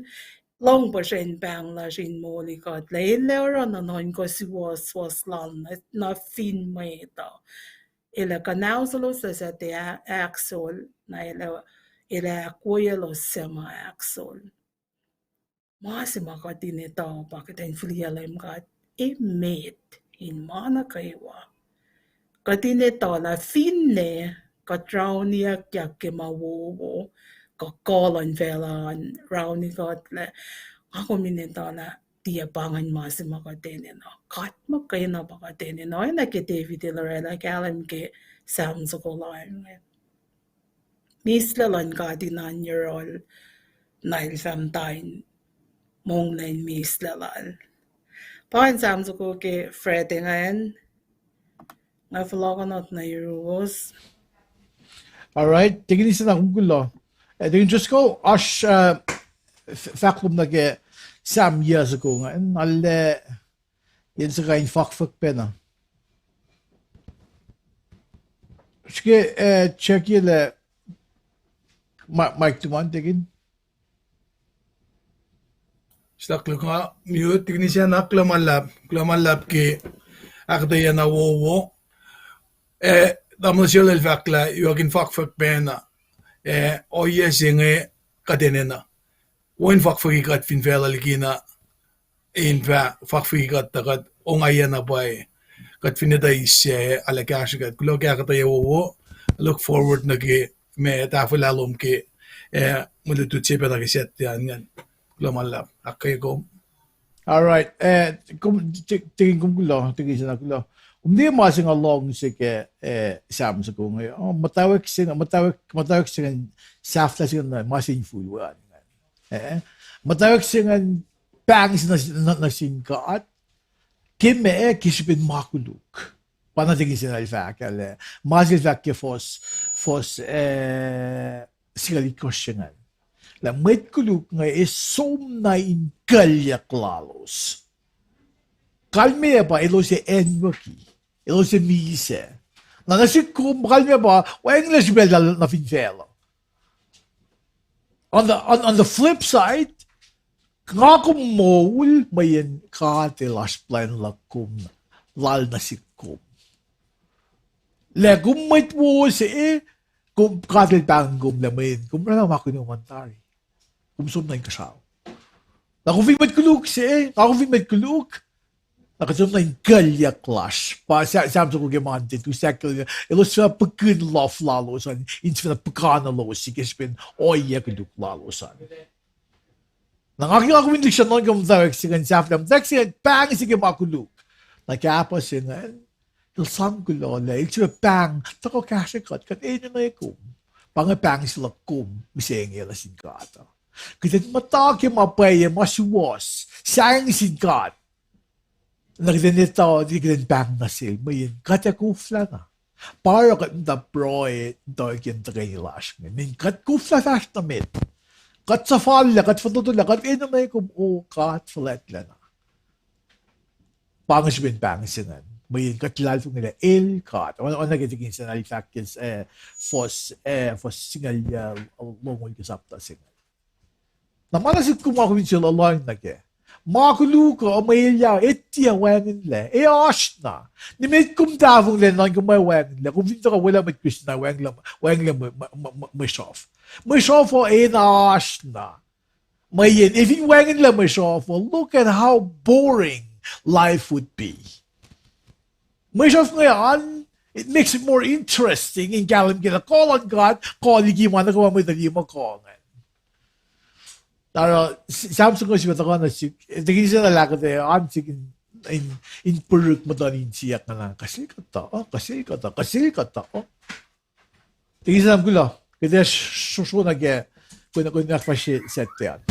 lohng puhsren pahng lasr in moli kuht lah el ac oruh nuhnuhnkuh suwohswohs lal nuh, nuh fin mwet uh. El ac kuhnahoslah suc tiac ahk-, ahksol, na el ac, el ac ahkwoyelos suc ma ahksol. Ma se ma kuht in etuh pa kuht in fihliyac Leum God emet in ma nuh kwewa. Kuht in etuh lah finne kuht rauniyuckyak ke ma wowo, kuh kuh luhn facluh an rauni kuht lac, nga kom in etuh lah tiac pa ingacn ma se ma kuht enenuh. God muhkwena pa kuht enenuh. Oacna ke David el oraclah kahlwem ke Sam soko lal inge. Mislac luhn God in oan yohrohl, na el fah muhta in monglac in mislac lal. Pa ingacn Sam soko ke Friday ingacn, nga fohlohkohnot nuh yuruwos. All right, Deacon Isacna, kom kuloh. Eh, Deacon Driscoll, oasr, uh, f-, fahk lom nuh ke Sam yac soko ingacn, na el, eh, el suhkain fakfak pacna. Srihke, eh, check ye lah mi-, mic tuhmun, Deacon. Stuck luhk nga mute, Deacon Isacna, kuloh ma luhlahp, kuloh ma luhlahp ke ahkuhtweyac na wowo. Eh, tamuhlwel Sel el fahk lah yuakihn fakfak pacna, eh, ohiyac se inge kuht enenuh. Wo in fakfaki kuht fin facluh likina, in fah fakfaki kuht tuh kuht ongaiyac na pwacye. Kuht fin etuh eis se, arlac kahsrwe kuht. Kuloh ke ahkuhtweyac wowo, look forward nuh ke ma tahfwelah lom ke, eh, mwe lutlut se pacna ke Saturday an ingacn. Kuloh ma luhlahp, ahkkweye kom. All right, eh, kom, Deacon, kom kuloh, Deacon Isacna, kuloh. Kom liye ma se nga luhngse ke, eh, Sam soko inge. Oh, muhtwacwacack se, muhtwacwacack, muhtwacwacack se ingacn, sahflah se ingacn, ma se infulwe an ingacn. Eh, muhtwacwacack se ingacn pahng se nuh, nuh, nuh sin God ke ma, ke srihpen ma koluk. Pa na Deacon Isacna el fahk ah, ma se el fahk ke fuhs, fuhs, eh, singucul itkohsr se ingacn. Lah mwet koluk inge ac som na in kuclyuck lalos. Kalmeyac pa elos ac acnwucki, elos ac misac. Na nuh sihk kom, kalmeyac pa wacngihnlac srihpac lal nuh fin facluh. On the, on, on the flip side, nga kom moul, mweyen God El oasr plwacn luhk kom, lal nuh sihk kom. Lah kom mwet wo se, kom, God El pahngon kom lah mweyen kom oruh na ma kunom an tari. Kom som na inkuhsrao. Na kom fin mwet koluk se, na kom fin mwet koluk, na kuht som na in kuclyuck lasr. Pa Sa-, Sam soko ke Monday, tu sahk, elos fin pihkihn love lalos an, in fin puhkantwen lalos, ke srihpen ohiyac koluk lalos an. Na nga ke nga kom in lihksreni nuhnkuh muhtwacwacack se ingacn, sahflah muhtwacwacack se ingacn, pahng se ke ma koluk. Na kahpah se ingacn, el sang kuloh lah el sifilpac pahng, tuhkuh kahsrwe kuht, kuht enenuh kom. Pa inge pahng se luhk kom mihsenge nuh sin God uh. Kuht in muhta ke ma pwacye, ma suwohs, sahngweng sin God. Na kuht in etuh, kuht in pahng nuh sel, mweyen kuht ac koflahna. Pa oruh kuht muhta pruhe, tuh ke tuhkweni lasr inge. Mweyen kuht koflah fahsr nuh met. Kuht suhfal lah, kuht fototo lah, kuht enenuh kom, O God fuhlwactlacna. Pa inge srihpen pahng se ingacn. Mweyen kuht luhlahlfongi lah el God. Oacna ke tikin se na el fahk ke, eh, fuhs, eh, fuhs singucul, eh, longoul ke sapta se ingacn. Na ma nuh sihk kom, ma kom fin sel lohng nuh kac. Ma koluk uh, ma elyah, e tiac wacngihnlac, e oasr na. Nimet kom tahfonglac nuhnkuh muh wacngihnlac. Kom fin tuhkuh welah mwet Christian na wacngihnlac, wacngihnlac mwe, mwe, mwe, mwe, mwe sruhf. Mwe sruhf uh enenuh oasr na. Mweyen, e fin wacngihnlac mwe sruhf uh, look at how boring life would be. Mwe sruhf inge an, it makes it more interesting in kahlwem ke lah kuh luhn God, kuh liki ma nuh kwewa mwet uh liye muh kuh ingacn. Tari, Sam soko sifacna tuhkuh nuh sihk, tikin se na lah kuht an sihk in, in, in puruk muhtuhn insiyuck na, kuh sel kuhtuh, kuh sel kuhtuh, kuh sel kuhtuh. Tikin se na kuloh, kuht ac srohsrohna ke, kuh na, kuh na fahsr Saturday an.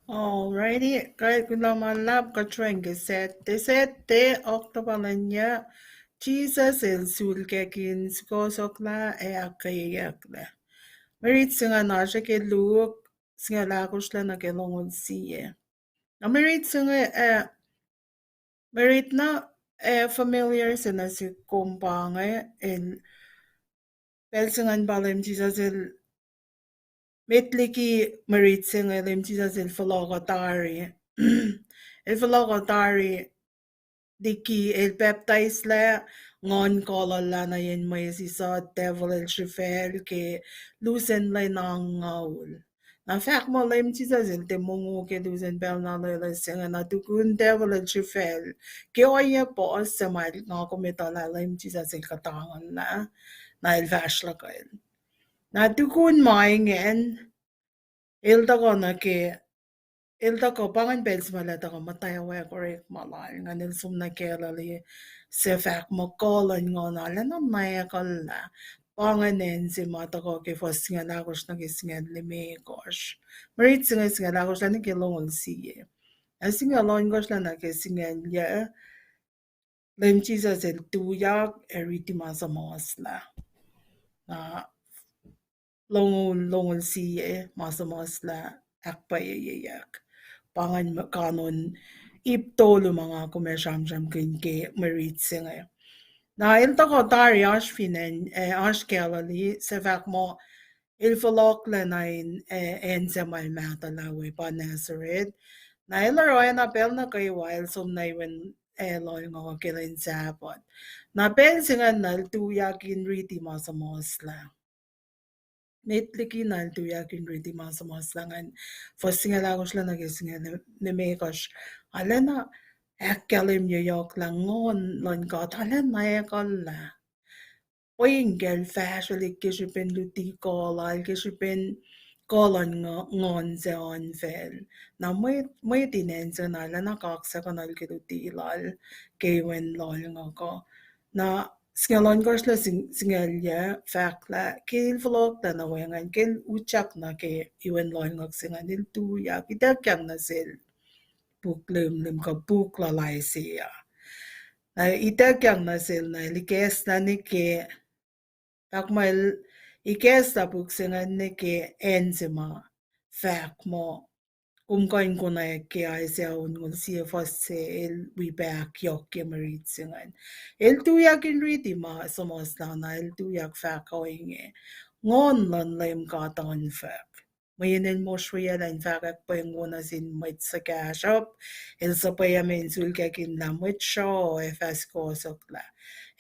Alrighty, kuloh ma luhlahp, kuht sroang ke Saturday, Saturday, October lwen yac, Jisus El sulkackihn sukohsohklah ac ahkkweyeyucklac. Mwe rit se ingacn oasr ke Luke, singucul ahkosr lac nuh ke longoul sie. Na mwe rit se inge, eh, mwe rit na, eh, familiar se nuh sihk kom pa inge, el, pacl se ingacn pa Leum Jisus El, met liki mwe rit se inge, Leum Jisus El fohlohkoh tari. El fohlohkoh tari liki El pacptaislac, nguhn kolwacllah nuh yen mwesis uh, devil el srihfacl ke lusen lwen angngaul. Na fahk muh Leum Jisus El tiac mongo ke lusen pacl na loeloes se inge, na tukun devil el srihfacl ke ohiyac puhs suc ma nga kom etuh lah Leum Jisus El kuhtanglah, na El fahsr luhkel. Na tukun ma ingacn, el tuhkuh nuh ke, el tuhkuh pa ingacn pacl se ma el tuhkuh muhtwacwacack orekma lal, ingacn el som nuh Galilee, suc fahk muh kuh luhn nguhn arulacna nwacklah. Pa ingacn acn se ma tuhkuh ke fuhs singucul ahkosr nuh ke singucul limekohsr. Mwe rit se inge singucul ahkosr lac nuh ke longoul sie. Ac singucul ohnkohsr lac nuh ke singucul yac, Leum Jisus El tuyak ac riti ma suhmuhslah. Na longoul, longoul sie ma suhmuhslah ahkpwacyeyuck. Pa ingacn kanon ip tolu ma nga kom ac sramsramkihn ke mwe rit se inge. Na el tuhkuh tari oasr fin acn, eh, oasr Galilee, suc fahk muh el fohlohklac nuh in, eh, acn se ma el mahtuhlah we pa Nazareth. Na el oruh oacna pacl nuh kwewa el som nuh in, eh, lohlngohk ke lwen Sahpuht. Na pacl se ingacn na el tuyak in riti ma suhmuhslah. Met liki na el tuyak in riti ma suhmuhslah ingacn, fuhs singucul ahkosr lac nuh ke singucul limekohsr, arulacna ahkkahlwemye yohk lah nguhn luhn God arulacna ekuhllah. Pweng kacl fahsrwelihk ke srihpen luti kuh lal, ke srihpen kuh luhn nguhn se oan facl. Na mwet, mwet in acn se na arulacna kaksakuhnuhl ke luti lal ke iwen lohlngohk uh. Na singucul ohnkohsr lac, singucul yac, fahk lah ke el fohlohklac nuh we ingacn, ke el utyak nuh ke iwen lohlngohk se ingacn, el tuyak, ituckyang nuh sel puk lihmlihm kuh puk lal Isaiah. Na ituckyang nuh sel, na el ikacslah nuh ke Fahk muh el ikacslah puk se ingacn nuh ke acn se ma fahk muh, kom kuh in konwacack ke Isaiah onngoul sie fuhs se, el wi pac ahkyohkye mwe rit se ingacn. El tuyak in riti ma suhmuhslah na, el tuyak fahk ohinge, Nguhn luhn Leum God unfuck. Mweyen el mosrweyuclah in fahkwack pweng wo nuh sin mwet suhkahsruhp, el suhpweyucme in sulkackihn lah mwet sruoh ac fah sukohsohklah.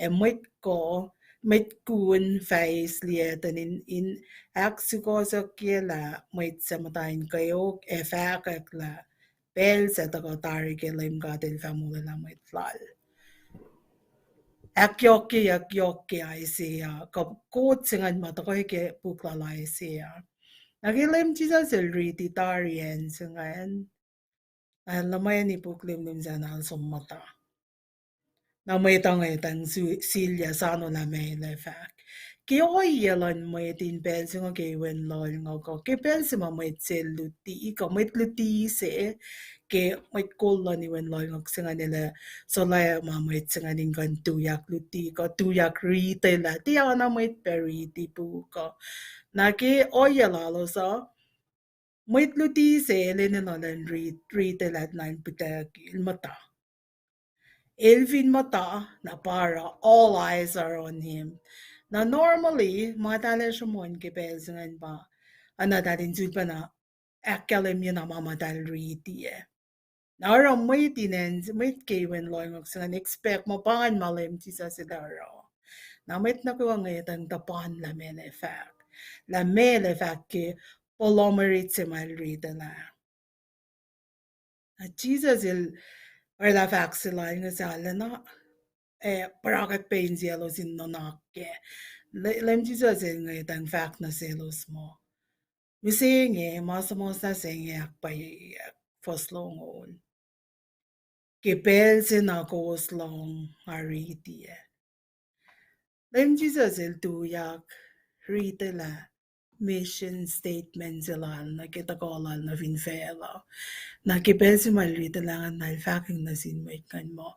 Ac mwet ko, mwet kun fah eis liyactwen in, in ahksukohsohkyelah mwet suc muhta in kweok ac fahkwack lah pacl sac tuhkuh tari ke Leum God El fah molwelah mwet Lal. Ahkyohkyeyuck yohk ke Isaiah, kuh quote se ingacn ma tuhkuh ke puk lal Isaiah. Na ke Leum Jisus El riti tari acn se ingacn, na el luhmweni puk limlim sacn, na el som muhta. Na mwet uh ngwetacng su-, silyac soano lah meac el ac fahk. Ke ohiyac luhn mwet in pacl se inge ke iwen lohlngohk uh, ke pacl se ma mwet se luti, kuh mwet luti se, ke mwet kol luhn iwen lohlngohk se ingacn el ac solwac ma mwet se ingacn in kuh in tuyak luti, kuh tuyak riti lah, tiacna mwet pac riti puk uh. Na ke ohiyac lalos uh, mwet luti se el enenuh in rit-, riti lah, na el putacki, el muhta. El fin muhta, na pa oruh, all eyes are on him. Na normally, ma eltahl sruhmuhn ke pacl se ingacn pa, oacna eltahl in sulpacna ahkkahlwemye na ma ma eltahl riti ah. Na oruh mwet in acn, mwet ke iwen lohlngohk se ingacn expect muh pa ingacn ma Leum Jisus El oruh. Na mwet nuh kwewa ngwetacng tuhpan lah meac el ac fahk. Lah meac el ac fahk ke pohloh mwe rit se ma el riti lah. Na Jisus El oraclah fahk se lal inge, se arulacna, eh, pwacrack pac insiyaclos in nuhnak kac. Le-, Leum Jisus El ngwetacng fahk nuh selos muh, mihsenge, ma suhmuhslah se inge ahkpwacyeyuck, fuhs longoul. Ke pacl se na kowos lohng, nga riti ah. Leum Jisus El tuyak riti lah mission statement se lal nuh ke tuhkuh lal nuh fin facluh. Na ke pacl se ma el riti lah ingacn, na el fahk nuh sin mwet ingacn muh,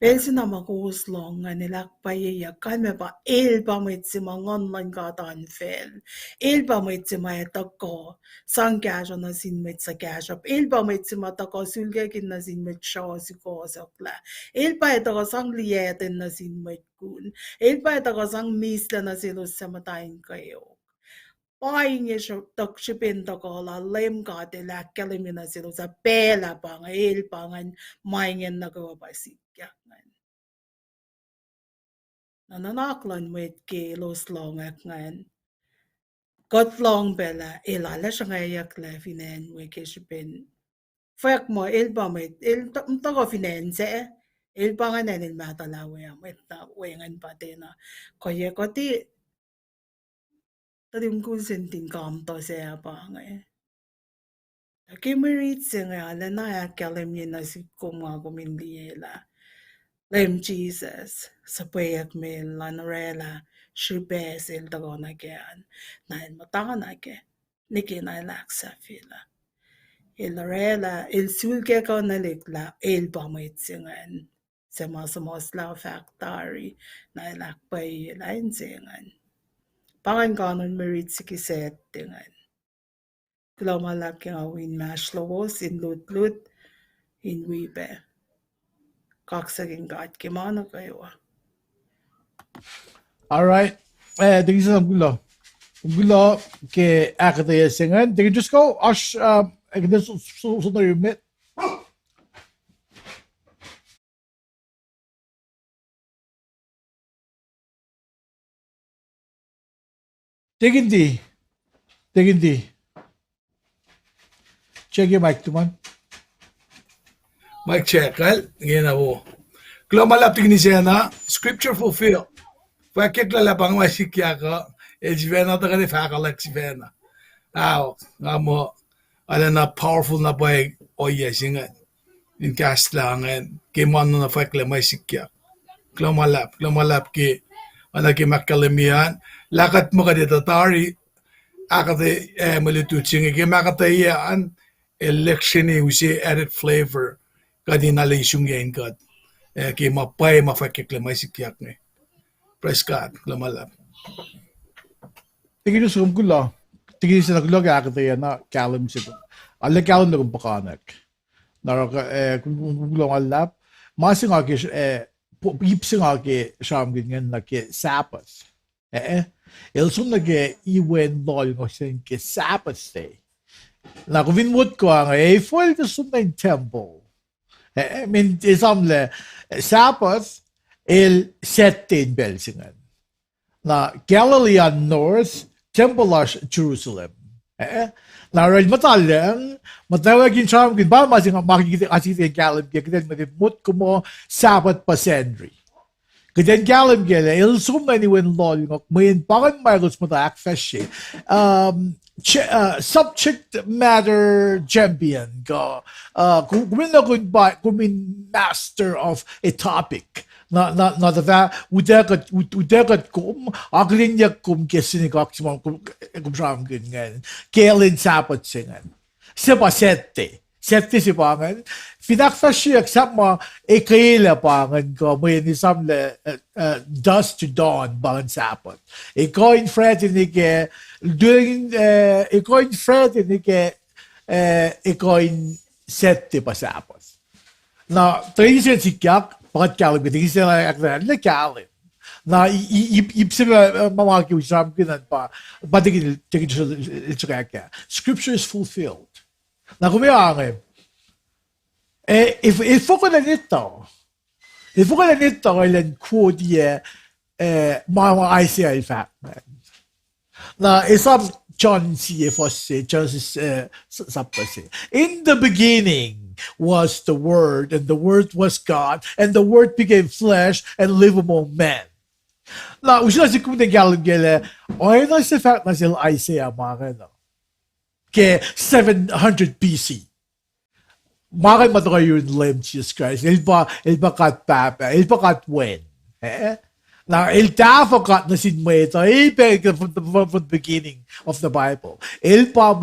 pacl se na ma kowos lohng ingacn el ahkpwacyeyuck, kalmac pa el pa mwet se ma Nguhn luhn God oan facl. El pa mwet se ma ac tuhkuh sang kahsruh nuh sin mwet suhkahsruhp. El pa mwet se ma tuhkuh sulkackihn nuh sin mwet sruoh sukohsohklah. El pa ac tuhkuh sang liyactwen nuh sin mwet kun. El pa ac tuhkuh sang mihslac nuh selos suc muhta in kweok. Pa inge sr-, tuh srihpen tuhkuh lal Leum God El ahkkahlwemye nuh selos ah pacl ah pa inge, el pa ingacn, ma ingacn nuh kwewa pa sikyak ingacn. Na nuhnak luhn mwet ke elos lohngack ingacn, kuht lohng pac lah el arlac sruhngwacyucklac fin acn we ke srihpen fwack muh el pa mwet, el t-, tuhkuh fin acn sac, el pa ingacn acn el mahtuhlah we ah, mwet na wacngihn pa tiacna. Kuh yac kuht tuhlihk mukul se nuhtin kamtuh sac pa inge. Ke mwe rit se inge arulacna ahkkahlwemye nuh sihk kom nga kom in liye lah Leum Jisus, suhpweyuck me El an oraclah srihpac se El tuhkuh nuh kac an, na El muhtana kac, nwe ke na El ahksahfyelah. El oraclah, El sulkac kuh nuh lihk lah El pa mwet se ingacn, suc ma suhmuhslah fahk tari, na El ahkpwacyelah in se ingacn. Pa ingacn kanon mwe rit sikisacti ingacn. Kuloh ma luhlahp ke nga wi inmahsrlowos in lutlut in wi pac kaksakihn God ke ma nuh kwewa. All right. Eh, thank you so much. Kuloh. Kuloh ke ahkuhtweyac se ingacn. Thank you, just go. Oasr, uh, I can just so, so, so, Tekindi. Tekindi. Check your mic, Tuman. Mic check, kal, ngena wo. Kuloh ma luhlahp tekindi sacna, scripture fulfill. Fwackyuck luhlahp pa ma sikyak uh, el sifacna tuhkuh fahkwelihk sifacna. Ao, nga muh, arulacna powerful na pwacye ohiyac se ingacn in kahslah ingacn, ke ma nuhna fwacklac ma sikyak. Kuloh ma luhlahp, kuloh ma luhlahp ke, oacna ke ma ahkkahlwemye an, lah kuht muh kuht etuh tari, ahkuhtwe, eh, mwe lutlut se inge ke ma ahkuhtweyac an, el lihksreni use added flavor, kuht in arlac isungyac in kuht, eh, ke ma pwacye ma fwackyucklac ma sikyak inge. Praise God, kuloh ma luhlahp. Tikin us kom kuloh. Tikin se na kuloh ke ahkuhtweyac na kahlwem se. Arlac kahlwem na kom puhkantwen. Na oruh, eh, kom, kom, kom kuloh ma luhlahp. Ma se nga ke, eh, po-, ip se nga ke sramsramkihn ingacn nuh ke Sabbath. Eh, eh. El som nuh ke iwen lohlngohk se ke Sabbath day. Na kom fin motko inge, efuh el tiac som nuh in tempuhl? Eh, eh, min esamlah, eh, Sabbath, el Saturday in pacl se ingacn. Na Galilee an north, tempuhl lasr Jerusalem. Eh, eh. Na oruh el muhta lucng, muhtwacwacack in sramsramkihn, pa ma se nga, ma ke, nga sikten kahlwem ke, kuht in muhta motko muh Sabbath pa Sacnri. Kuht in kahlwem kac lah el som nuh in iwen lohlngohk, mweyen pa ingacn ma elos muhta ahkfahsrye. Um, ch-, uh, subject matter champion kuh, uh, ku-, kom in na kom pa, kom in master of a topic. Na, na, na tuh fah, utuckuh, ut-, utuckuh kom, akihlenyuck kom ke synagogue se ma kom, kom sramsramkihn ingacn. Ke lwen Sabbath se ingacn. Se pa Saturday. Saturday se pa ingacn. Fin ahkfahsryeyuck sahp ma ekwelac pa ingacn kuh mweyen esamlah, uh, uh, dusk to dawn pa ingacn Sabbath. Ekuh in Friday nuh ke, during, uh, ekuh in Friday nuh ke, uh, ekuh in Saturday pa Sabbath. Na, tuh in se sikyak, pa kuht kahlwem ke, tuh in se ahklah, lah kahlwem. Na, i-, i-, ip, ip se ma, uh, ma, ma ke sramsramkihn an pa, pa tikin, tikin srihkakah. Scripture is fulfilled. Na kom ac ange, eh, if, if fuhkah elan etuh, if fuhkah elan etuh elan quote-iyac, eh, ma, ma Isaiah el fahk ingacn. Na esam John sie fuhs se, Genesis, eh, s-, sapta se. In the beginning was the Word, and the Word was God, and the Word became flesh and lived among men. Na, usrnguck se kom in kahlwem kac lah, oacna se fahk nuh sel Isaiah ma ingacn uh. Ke seven hundred B C. Ma ingacn ma tuhkuh yurin Leum Jisus Kraist. El pa, el pa God Pahpah, el pa God Wen. Eh? Na, el tahfuh God nuh sin mwet uh, eh, pac from the, from, from the beginning of the Bible. El pa